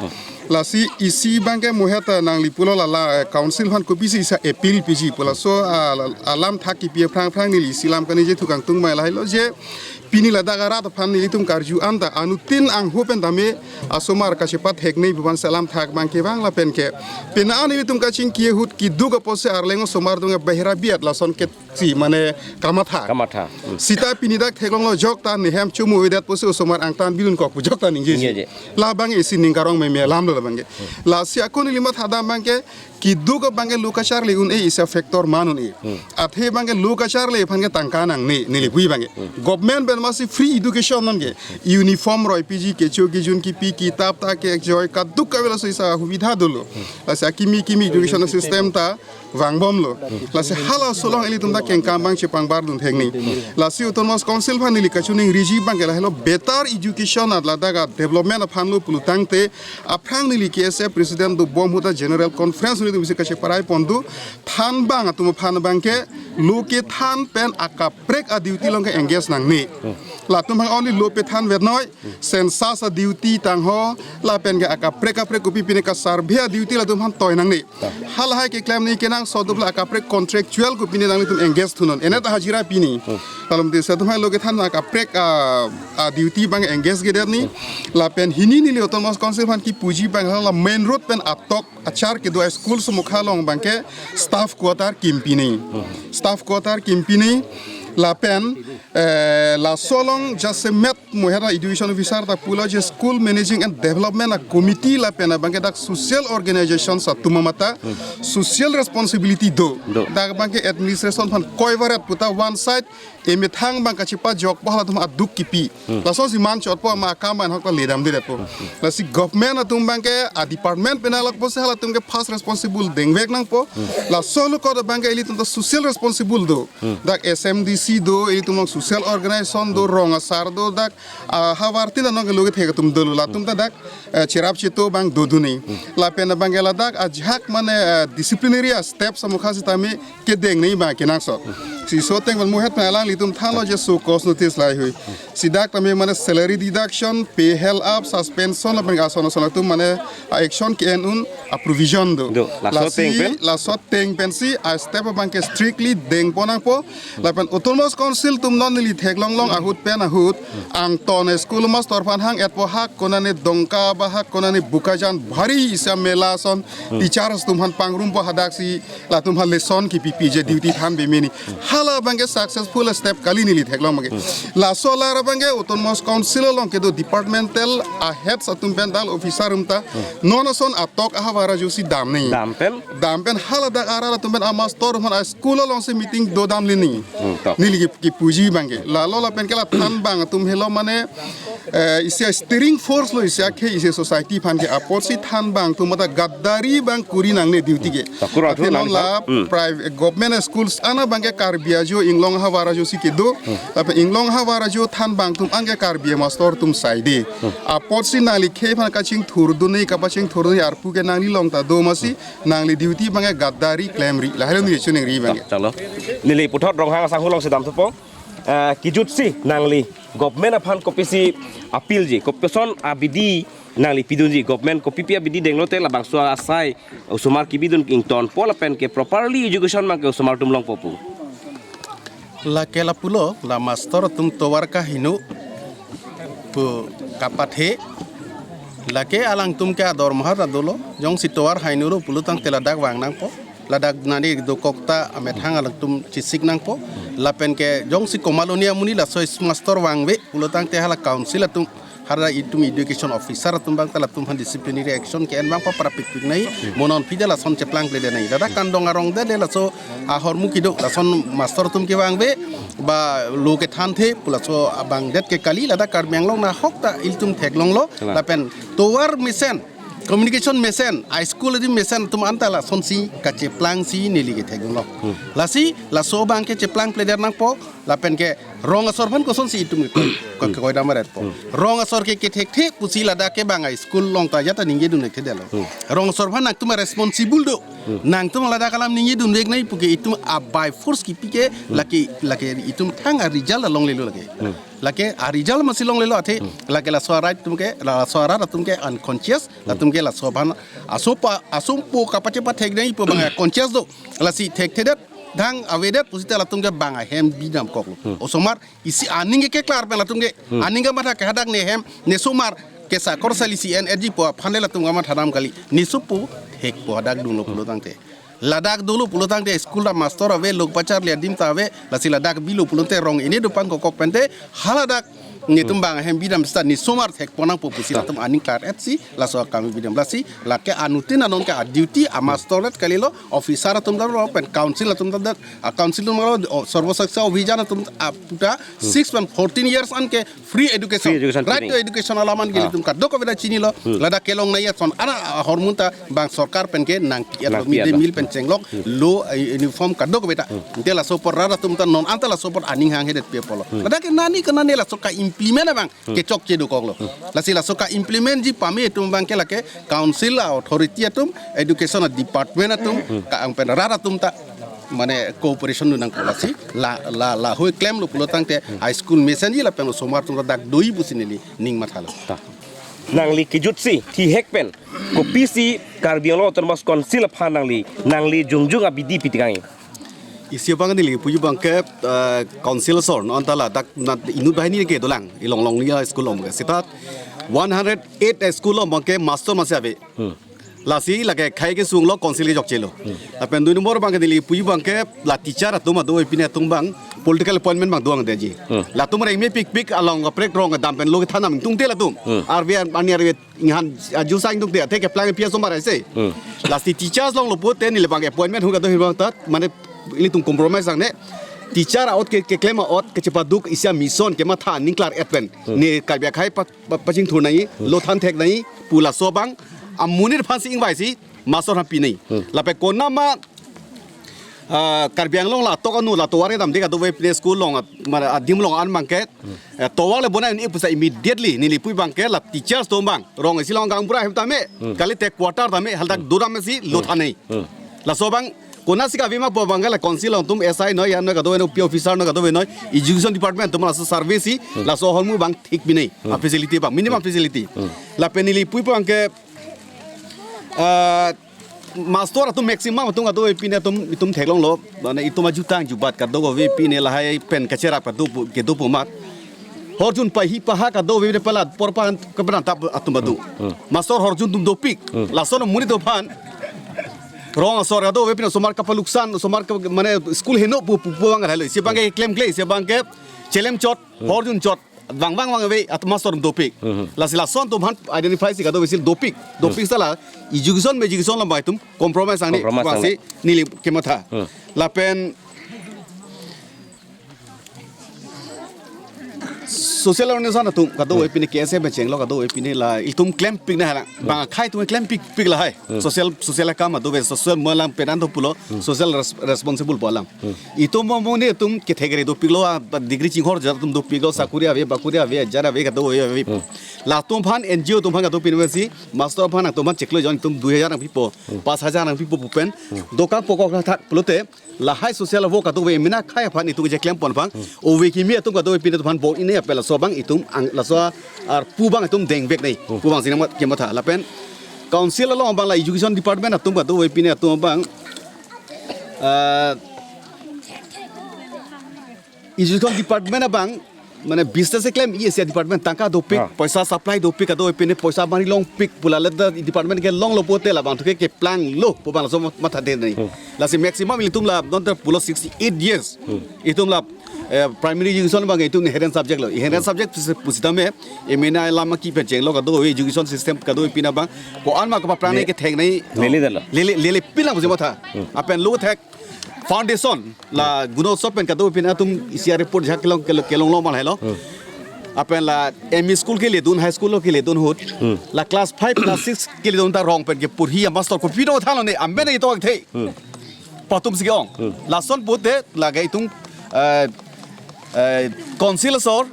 Lasi isi abang ke mohet ta nangli pulo la, la, eh, council aphan kopisi isi appeal piji pu laso, ah, la, alam thak kipi aphrang aphrang neli isi lam kaningje thu kangtung mai lahelo je pini ladak arat aphan nelitum karju anta anuttin angho pen tame asomar kachepathek nei pu abang selam thak abang kevang lapen ke pena nelitum kachingki ahut keduk apotsi arleng osomar dunga bahira biat lason ke si mane kamatha. Kamatha. Hmm. Sita pini dak theklonglo jok ta nehem chumu idat pusi osomar angtan bilun kok pu jok ta ningje. Ningje. La abang isi ning karong meme alam lo la abang ke. Lasi ako neli mathadam abang ke keduk abang ke lo kacharli un-e isi a factor man un-e. Hmm. Athe abang ke lo kacharli aphan ke tangka nangne neli pu abang ke. Government pen masi free education non ke. Uniform roi piji kecho kejun kipi kitap ta kejoi kaduk kave laso isi a hubidha dolo. Lasi akimi kimi education system ta vangbomlo. Lasi halaso along ilitum ta kengkam abang chepangbar dun thek ni. Lasi Autonomous Council aphan neli kachiningriji abang ke lahelo better education at ladak a development aphan lo pulotangte aphrang neli K S A president dobom ahut ta general conference nelitum isi kacheparai pon do thanbang atum aphan abang ke lo kethan pen akaprek a duty along ke engage nangne. Latum aphan only lo pethan vetnoi census a duty tangho lapen ke akaprek kaprek kopi pine ka survey a duty latum aphan toi nangne. Halahai keklem ni kenangsot do la akaprek contractual kopi pine nanglitum engage thunon. Ene ta hajira pini. Latum ti sa atum hai lo kethan akaprek a, a duty abang engage kedet ni. Lapen hini neli Autonomous Council aphan kipuji abang la main road pen atok achar kedo a school sumukha along abang ke staff quarter kim pini. Staff quarter kim pini lapen, eh, laso along jasemet mohet a education officer ta pulo je school managing and development a committee lapen abang ke dak social organization atum amat ta social responsibility do. Do. Dak abang ke administration aphan koi varet puta one side emethang abang kachepajok po halatum aduk kipi. Lasonsi man chot po ama akam an hok ta ledam de po. Lasi government atum abang ke a department penalok po se halatum ke first responsible dengvek nangpo. Laso lo ko abang ke ilitum ta social responsible do. Dak S M D C do, ilitum along social organization do, rong asar do, dak, ah, havar tin anong ke lo kethe atum dolo, latum ta dak, eh, cherap cheto abang dodun ni. Lapen abang ke ladak ajahak mane, eh, disciplinary a step sumukha sitame kedeng ni abang kenangsot. Si so ateng abang mohet na alanglitum thanlo je show cause notice lahai hui. Si dak tame mane salary deduction, pay held up, suspension lapen ason ason atum mane a action ke-en un a provision do. Do. Laso Lasi ateng pen? Laso ateng pensi a step abang ke strictly dengpon nangpo. Lapen Autonomous Council atum non neli theklonglong ahut pen ahut angton school master aphan hang-etpo hak konane Dongka ba hak konane Bokajan bhari isi a mela ason teachers atum aphan pangrumpo hadaksi latum aphan lesson kipipi je duty than bemeni. Hala abang ke successful step kali neli theklong abang ke. Laso alar abang ke Autonomous Council along kedo departmental a heads atum pen dal officer atum ta non ason atok ahavar ajoksi dam ni. Dam pen? Dam pen haladak arat atum pen a master atum aphan a school alongsi meeting dodam leni. Hmm, tok. Neli ki, kipuji abang ke. Lalo lapen ke la thanbang atum helo mane, eh, isi a steering force lo isi akhei isi society aphan ke apotsi thanbang atum mata gaddari abang kuri nangne duty ke. Takur athu Athe non nang la hmm. private government schools an abang ke Karbi ajo inglong havar ajosi kedo. Lapen inglong havar ajo thanbang atum an ke Karbi master atum saide. Apotsi nangli khei aphan kachingthur dunni kapachingthur dunni arpu ke nangli along ta do masi nangli duty abang ke gaddari klemri. Lahelo neli chiningri abang ke. Chalo. Neli puthot Ronghang asangho alongsi dam thupo. Ah, kejutsi nangli government aphan kopisi appeal ji, kopi ason abidi nangli pidunji, government kopipi abidi denglote labangso asai osomar kebidun ingtonpo lapen ke properly education abang ke osomar atum longpo pu. Lake lapulo, la master atum tovar kaheno pu kapathe. Lake alangtum ke adormaha ta dolo. Jongsi tovar heno lo pulotangte ladak vang nangpo. Ladak nani dokok ta amethang alangtum chesik nangpo. Lapen ke jongsi komaloni amonit laso master vangve pulotangte hala council atum, hala itum education officer atum abang ta latum aphan disciplinary action ke-en abang paprapikpik nai, mo non aphi ta lason cheplangpledet nai. Ladak kandong arong det le laso ahormu kedo, lason master atum kevangve, ba lo kethanthe pu laso abang det ke kali. Ladak Karbi Anglong nahok ta ilitum theklonglo. Kalang. Lapen tovar mesen, communication mesen, high school di mesen atum anta lasonsi kacheplangsi neli ketheklonglo. Hmm. Lasi laso abang ke cheplangpledet nangpo, lapen ke rong asor aphan kosonsi itum ke, ke, ke koidam aret po. Hmm. Rong asor ke kethekthe pusi ladak ke bang high school along ta ajat ta ningjedun thekthedetlo. Hmm. Rong asor aphan nangtum responsible do. Hmm. Nangtum ladak alam ningjedunvek nai pu ke itum a by force kipi ke, hmm, lake, lake itum thang a result alonglelo lake. Hmm. Lake a result masi longlelo athe, hmm, lake laso arat atum ke, laso arat atum ke unconscious, hmm, latum ke laso aphan asopa, asompo kapachepathek nai pu bang conscious do. Lasi thekthedet, thang avedet pusita latum ke bang ahem bidamkoklo. Hmm. Osomar isi aning ke keklar pen latum ke, hmm, aning kamatha ke hadak ne hem, ne somar ke sakor sali si en edji po aphan le latum kamathadam kali. Ne sopo thekpo hadak dunlo pulotangte. Ladak dolo pulotangte school ta master ave, lok pacharli adim ta ave, lasi ladak bilo pulote rong ini do pangkokok pente, haladak netum, hmm, bang ahem bidam seta ne somar thekpo nangpo pusi, ah, latum aning klar-etsi laso akam bidam. Lasi lake anuttin anon ke a duty a master let kalilo, officer atum damlo pen council atum dam, a council atum lo, o, Sarva Shiksha Abhiyan atum aputa, hmm, six pen fourteen years an ke free education, free education, right, free, to education alam an ke, ah, ilitum kadokave ta chinilo. Hmm. Ladak kelong nai ason ana ahormu ta bang sorkar pen ke nangpi-et lo, nangpi-et lo, midday meal pen chenglok, hmm, lo, eh, uniform kadokave ta. Hmm. Ante laso apor rat atum ta non anta laso apor aning hanghedet pi apotlo. Hmm. Ladak ke nani ke nani laso ka-implement abang, hmm, kechokche dokoklo. Hmm. Lasi laso ka-implementji pame atum abang ke lake council a authority atum, education a department atum, hmm, ka-ang pen rat atum ta mane cooperation dun nangkok. Lasi la, la, lahei klemlo pulotangte, hmm, high school mesenji lapen osomar atum ta dak doi pusi neli ning mathalo. Ta. Nangli kejutsi thihek pen kopisi Karbi Anglong Autonomous Council aphan nangli, nangli jongjong abidi pi tikangji? Isi abang neli puji abang ke, eh, council asor non anta ladak na inut banghini ke dolang, ilong longni a school along ke. Seta one hundred eight a school along abang ke master masi ave. Hmm. Lasi lake khei kesunglo council kechokchelo. Hmm. Lapen dui nombor abang ke neli puji abang ke la teacher atum ado epine atum abang political appointment abang doang deji. Hmm. Latum rengme pikpik along kaprek rong kedam pen lo kethan nam tungte latum. Hmm. Arve ani arve inghan aju sang tungte athe keplang pi asomar aise. Hmm. Lasi teachers along lo pute neli abang appointment hu kado abang ta mane ilitum compromise nangne. Teacher a-ot ke, keklem a-ot kechepaduk isi a-mission kematha aning klar-et pen. Hmm. Ne Karbi akhei pa, pa, pachingthur nai, hmm, lo thanthek nai pu laso abang amonit aphansi ingvaisi master aphan pi nai. Hmm. Lapen konat ma, ah, Karbi Anglong la tok anu la tovar kedam de kadokave pine school along, ah, mane adim along an abang ke, hmm, eh, tovar le bonai un-e pusi immediately neli puji abang ke la teachers atum abang rong isi along gaonbura ahem tame, hmm, kalite quarter tame haladak, hmm, dodam si lo, hmm, than nai. Hmm. Laso abang konatsi kave ma pu abang ke la council along atum S I noi, ya noi kadokave noi, P officer noi kadokave noi, education department atum laso survey si, hmm, laso ahormu abang thik pi nai, hmm, a-facility abang, minimum, hmm, facility. Hmm. Lapen neli puji abang ke, ah, master atum maximum atum kadokave pine atum itum theklonglo, mane itum ajutang jubat kadokave pine lahai pen kacherap kado pu, kedo pu amat. Horjun pahi paha kadokave pine pala porpan keperan tap atum badu. Hmm. Master horjun atum dopik. Hmm. Lason amonit atum aphan rong asor kadokave pine osomar kapaluksan, osomar ke mane school heno pu, pu, pu abang lahelo. Isi abang ke klemkle, isi abang ke chelem chot, hmm, horjun chot. Vang vang vang ave at master atum dopik. Hmm. Lasi lason atum aphan identify si kadokave si dopik. Dopik, hmm, seta la education me education along abang itum compromise nangne. Compromise nangne. Vangsi neli kematha. Hmm. Lapen social organization atum kadokave, hmm, pine K S A pen chenglo kadokave pine la itum klempik nanghalang. Hmm. Bang akhei atum klempikpik lahai. Hmm. Social, social akam adu ave, social malam penan do pulo, hmm, social res-, responsible pu alam. Hmm. Itum mo mo ne itum kethek re dopiklo, ah, degree chinghorjat atum dopiklo, sakuri ave, bakuri ave, ajar ave, kadokave ave. Hmm. Latum aphan N G O atum aphan kadokave pine si, master aphan atum aphan cheklo jon itum dui hajar nangpipo, hmm, panch hajar nangpipo pu pen, hmm, dokak pokok thak pulote, lahai social work kadokave mena akhei aphan itum kecheklem pon abang, hmm, ove kimi atum kadokave pine atum aphan bor-i nai apel laso abang itum ang laso arpu abang itum dengvek nai, hmm, pu abangsi nangmat kematha. Lapen council along abang la education department atum kadokave pine atum abang, ah, education department abang Mane business keklem E C R department tangka dopik, Ah. poisa supply dopik, kadokave pine poisa mari longpik pu la le da department ke longlo pulote labang thu ke keplang lo pu abang laso matha de nai. Hmm. Lasi maximum ilitum la non ta pulo sixty eight years. Hmm. Itum la, eh, primary education abang itum inherent subject lo. Inherent Hmm. subject pusi, pusitame, emena lama ki pecheng lo kadokave education system kadokave pine abang. Ko-an ma kapaplang nai Le-, kethek nai. lele dalo. Lele, lele pin lang pusi matha. Hmm. Lapen lo thek foundation la Gunotsav pen kadokave pine atum E C R report jahak kelong, kelong, kelong long mal helo. Hmm. Lapen la M E school keledun, high school lo keledun ahut. Hmm. La class five, class six keledun ta rong pen kepurhi a master kopi do thanlo ne, amen ito akthe. Hmm. Patum si ke-ong. Hmm. Lason pulote lake itum, eh, eh, council asor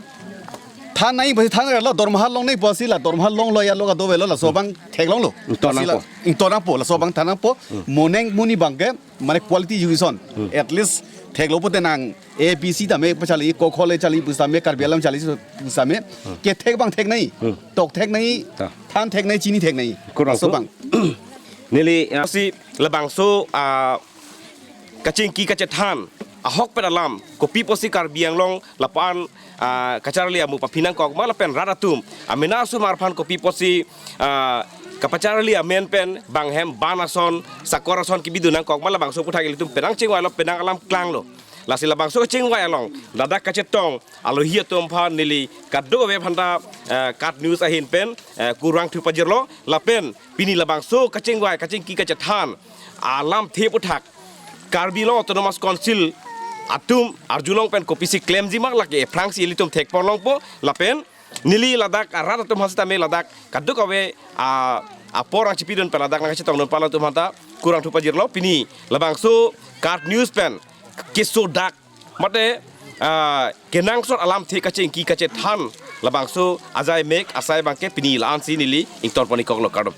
than nai pusi than lo, dormaha long nai pusi la dormaha longlo ya lo kadokave lo laso abang theklonglo. Ington Lasi la nangpo. ington nangpo, laso abang than nangpo. Hmm. Mo ning monit abang ke mane quality education. Hmm. At least theklo pulote nang A B C tame pachali, ko kho le chali pusitame, Karbi alam chali pusitame. Hmm. Kethek abang thek nai. Hmm. Tok thek nai. Ta. Than thek nai, chini thek nai. Kurang Laso tu. abang. Neli, ah, si labangso, ah, kachingki kachethan ahokpet alam kopi pusi Karbi Anglong lapu-an, ah, kacharli amu paphi nangkok ma lapen rat atum amena asomar aphan kopi pusi, ah, kapacharli amen pen bang hem ban ason, sakor ason kebidun nangkok ma, labangso aputhak ilitum penang chingvailo, penang alam klanglo. Lasi labangso kachingvai along ladak kachetong alohi atum aphan neli kadokave aphanta, eh, KAT News ahin pen, eh, kurvangthu pajirlo lapen pini labangso kachingvai kachingki kachethan alamthe aputhak Karbi Anglong Autonomous Council atum arjulong pen kopisi klemji ma lake aphrangsi ilitum thekpon longpo lapen neli ladak arat atum aphan sitame ladak kadokave a, apor nangchipidun pen ladak nangkachetongdun pen atum aphanta kurvangthu pajirlo. Pini labangso KAT News pen kesodak mate, ah, kenangsot alamthe kachingki kachethan labangso ajai mek asai abang ke pini la-ansi neli ingtonpon-ikoklo, kardom.